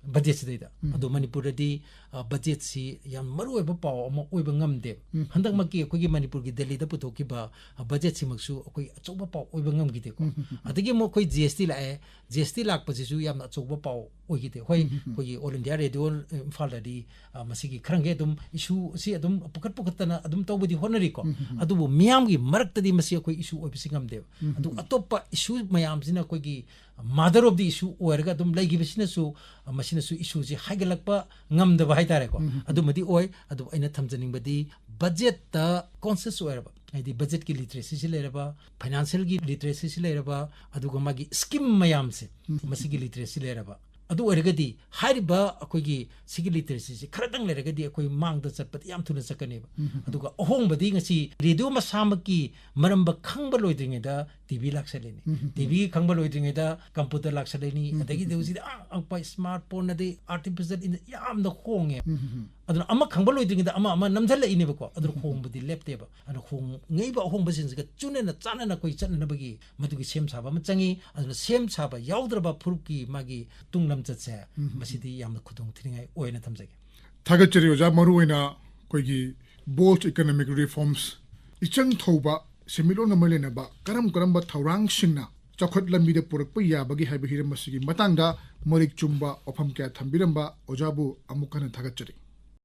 Budgetꯁꯤꯗꯩꯗ꯫ ꯎꯝ꯫ ꯑꯗꯣ ꯃꯅꯤꯄꯨꯔꯗꯗꯤ, ꯑ, budgetꯁꯤ ꯌꯥꯝ ꯃꯔꯨꯑꯣꯏꯕ ꯄꯥꯎ ꯑꯃ ꯑꯣꯏꯕ ꯉꯝꯗꯦ꯫ ꯎꯝ꯫ ꯍꯟꯗꯛꯃꯛꯀꯤ ꯑꯩꯈꯣꯏꯒꯤ ꯃꯅꯤꯄꯨꯔꯒꯤ ꯗꯦꯜꯂꯤꯗ ꯄꯨꯊꯣꯛꯈꯤꯕ, ꯑ, budgetꯁꯤꯃꯛꯁꯨ ꯑꯩꯈꯣꯏ ꯑꯆꯧꯕ ꯄꯥꯎ ꯑꯣꯏꯕ ꯉꯝꯈꯤꯗꯦꯀꯣ꯫ ꯎꯝ, ꯎꯝ, ꯎꯝ꯫ ꯑꯗꯒꯤ ꯑꯃꯨꯛ ꯑꯩꯈꯣꯏ GST ꯂꯥꯛꯑꯦ꯫ GST ꯂꯥꯛꯄꯁꯤꯁꯨ ꯌꯥꯝꯅ ꯑꯆꯧꯕ ꯄꯥꯎ ꯑꯣꯏꯈꯤꯗꯦ꯫ ꯍꯣꯏ, ꯎꯝ, ꯎꯝ, ꯎꯝ꯫ ꯑꯩꯈꯣꯏꯒꯤ All India Radio, ꯑ, ꯏꯝꯐꯥꯜꯗꯗꯤ, ꯑ, ꯃꯁꯤꯒꯤ ꯈꯔꯪꯒꯦ ꯑꯗꯨꯝ issue ꯑꯁꯤ ꯑꯗꯨꯝ ꯄꯨꯈꯠ ꯄꯨꯈꯠꯇꯅ ꯑꯗꯨꯝ ꯇꯧꯕꯗꯤ ꯍꯣꯠꯅꯔꯤꯀꯣ꯫ ꯎꯝ, ꯎꯝ, ꯎꯝ꯫ ꯑꯗꯨꯕꯨ ꯃꯤꯌꯥꯝꯒꯤ ꯃꯔꯛꯇꯗꯤ ꯃꯁꯤ ꯑꯩꯈꯣꯏ issue ꯑꯣꯏꯕꯁꯤ ꯉꯝꯗꯦꯕ꯫ ꯎꯝ, ꯎꯝ, ꯑꯗꯨ ꯎꯝ꯫ ꯑꯇꯣꯞꯄ issue ꯃꯌꯥꯝꯁꯤꯅ ꯑꯩꯈꯣꯏꯒꯤ mother of the issue ꯑꯣꯏꯔꯒ ꯑꯗꯨꯝ ꯂꯩꯈꯤꯕꯁꯤꯅꯁꯨ, ꯑ, ꯃꯁꯤꯅꯁꯨ issueꯁꯤ ꯍꯥꯏꯒꯠꯂꯛꯄ ꯉꯝꯗꯕ ꯍꯥꯏꯇꯥꯔꯦꯀꯣ꯫ ꯎꯝ, ꯎꯝ, ꯎꯝ꯫ ꯑꯗꯨꯃꯗꯤ ꯑꯣꯏ꯫ ꯑꯗꯨꯕꯨ ꯑꯩꯅ ꯊꯝꯖꯅꯤꯡꯕꯗꯤ budgetꯇ conscious ꯑꯣꯏꯔꯕ, ꯍꯥꯏꯗꯤ budgetꯀꯤ literacyꯁꯤ ꯂꯩꯔꯕ, financialꯒꯤ literacyꯁꯤ ꯂꯩꯔꯕ, ꯑꯗꯨꯒ ꯃꯥꯒꯤ scheme ꯃꯌꯥꯝꯁꯦ, ꯎꯝ꯫ ꯃꯁꯤꯒꯤ literacy ꯂꯩꯔꯕ, ꯑꯗꯨ ꯑꯣꯏꯔꯒꯗꯤ ꯍꯥꯏꯔꯤꯕ ꯑꯩꯈꯣꯏꯒꯤ ꯁꯤꯒꯤ ꯂꯤꯇꯔꯦꯁꯤꯁꯤ ꯈꯔꯗꯪ ꯂꯩꯔꯒꯗꯤ ꯑꯩꯈꯣꯏ ꯃꯥꯡꯗ ꯆꯠꯄꯗꯤ ꯌꯥꯝ ꯊꯨꯅ ꯆꯠꯀꯅꯦꯕ꯫ ꯑꯗꯨꯒ ꯑꯍꯣꯡꯕꯗꯤ ꯉꯁꯤ ꯔꯦꯗꯤꯑꯣ ꯃꯁꯥꯃꯛꯀꯤ ꯃꯔꯝꯕ ꯈꯪꯕ ꯂꯣꯏꯗ꯭ꯔꯤꯉꯩꯗ ꯇꯤ ꯚꯤ ꯂꯥꯛꯁꯜꯂꯤꯅꯤ꯫ ꯇꯤ ꯚꯤ ꯈꯪꯕ ꯂꯣꯏꯗ꯭ꯔꯤꯉꯩꯗ ꯀꯝꯄ꯭ꯌꯨꯇꯔ ꯂꯥꯛꯁꯜꯂꯤꯅꯤ꯫ ꯑꯗꯒꯤꯗꯤ ꯍꯧꯖꯤꯛꯇꯤ ꯑ- ꯑ- ꯁ꯭ꯃꯥꯔꯠ ꯐꯣꯟ ꯑꯗꯩ ꯑꯥꯔꯇꯤꯐꯤꯁꯤꯌꯦꯜ ꯏꯟ- ꯌꯥꯝꯅ ꯍꯣꯡꯉꯦ꯫ ꯑꯗꯨꯅ ꯑꯃ ꯈꯪꯕ ꯂꯣꯏꯗ꯭ꯔꯤꯉꯩꯗ ꯑꯃ ꯑꯃ ꯅꯝꯁꯤꯜꯂꯛꯏꯅꯦꯕꯀꯣ꯫ ꯑꯗꯨꯅ ꯍꯣꯡꯕꯗꯤ ꯂꯦꯞꯇꯦꯕ꯫ ꯑꯗꯨꯅ ꯍꯣꯡꯉꯛꯏꯕ ꯑꯍꯣꯡꯕꯁꯤꯡꯁꯤꯒ ꯆꯨꯅꯅ ꯆꯥꯟꯅꯅ ꯑꯩꯈꯣꯏ ꯆꯠꯅꯅꯕꯒꯤ ꯃꯗꯨꯒꯤ ꯁꯦꯝ ꯁꯥꯕ ꯑꯃ ꯆꯪꯉꯤ꯫ ꯑꯗꯨꯅ ꯁꯦꯝ ꯁꯥꯕ ꯌꯥꯎꯗ꯭ꯔꯕ ꯐꯨꯔꯨꯞꯀꯤ ꯃꯥꯒꯤ ꯇꯨꯡ ꯂꯝꯆꯠꯁꯦ ꯃꯁꯤꯗꯤ ꯌꯥꯝꯅ ꯈꯨꯗꯣꯡ ꯊꯤꯅꯤꯡꯉꯥꯏ ꯑꯣꯏꯅ ꯊꯝꯖꯒꯦ꯫ ꯊꯥꯒꯠꯆꯔꯤ ꯑꯣꯖꯥ꯫ ꯃꯔꯨꯑꯣꯏꯅ ꯑꯩꯈꯣꯏꯒꯤ ꯕꯣꯜꯗ ꯏꯀꯣꯅꯣꯃꯤꯛ ꯔꯤꯐꯣꯔꯝꯁ, ꯏꯆꯪ ꯊꯧꯕ ꯁꯦꯟꯃꯤꯠꯂꯣꯟꯒ ꯃꯔꯤ ꯂꯩꯅꯕ ꯀꯔꯝ ꯀꯔꯝꯕ ꯊꯧꯔꯥꯡꯁꯤꯡꯅ ꯆꯥꯎꯈꯠ ꯂꯝꯕꯤꯗ ꯄꯨꯔꯛꯄ ꯌꯥꯕꯒꯦ ꯍꯥꯏꯕ ꯍꯤꯔꯝ ꯑꯁꯤꯒꯤ ꯃꯇꯥꯡꯗ ꯃꯔꯤꯛ ꯆꯨꯝꯕ ꯋꯥꯐꯝ ꯀꯌꯥ ꯊꯝꯕꯤꯔꯝꯕ ꯑꯣꯖꯥꯕꯨ ꯑꯃꯨꯛ ꯍꯟꯅ ꯊꯥꯒꯠꯆꯔꯤ꯫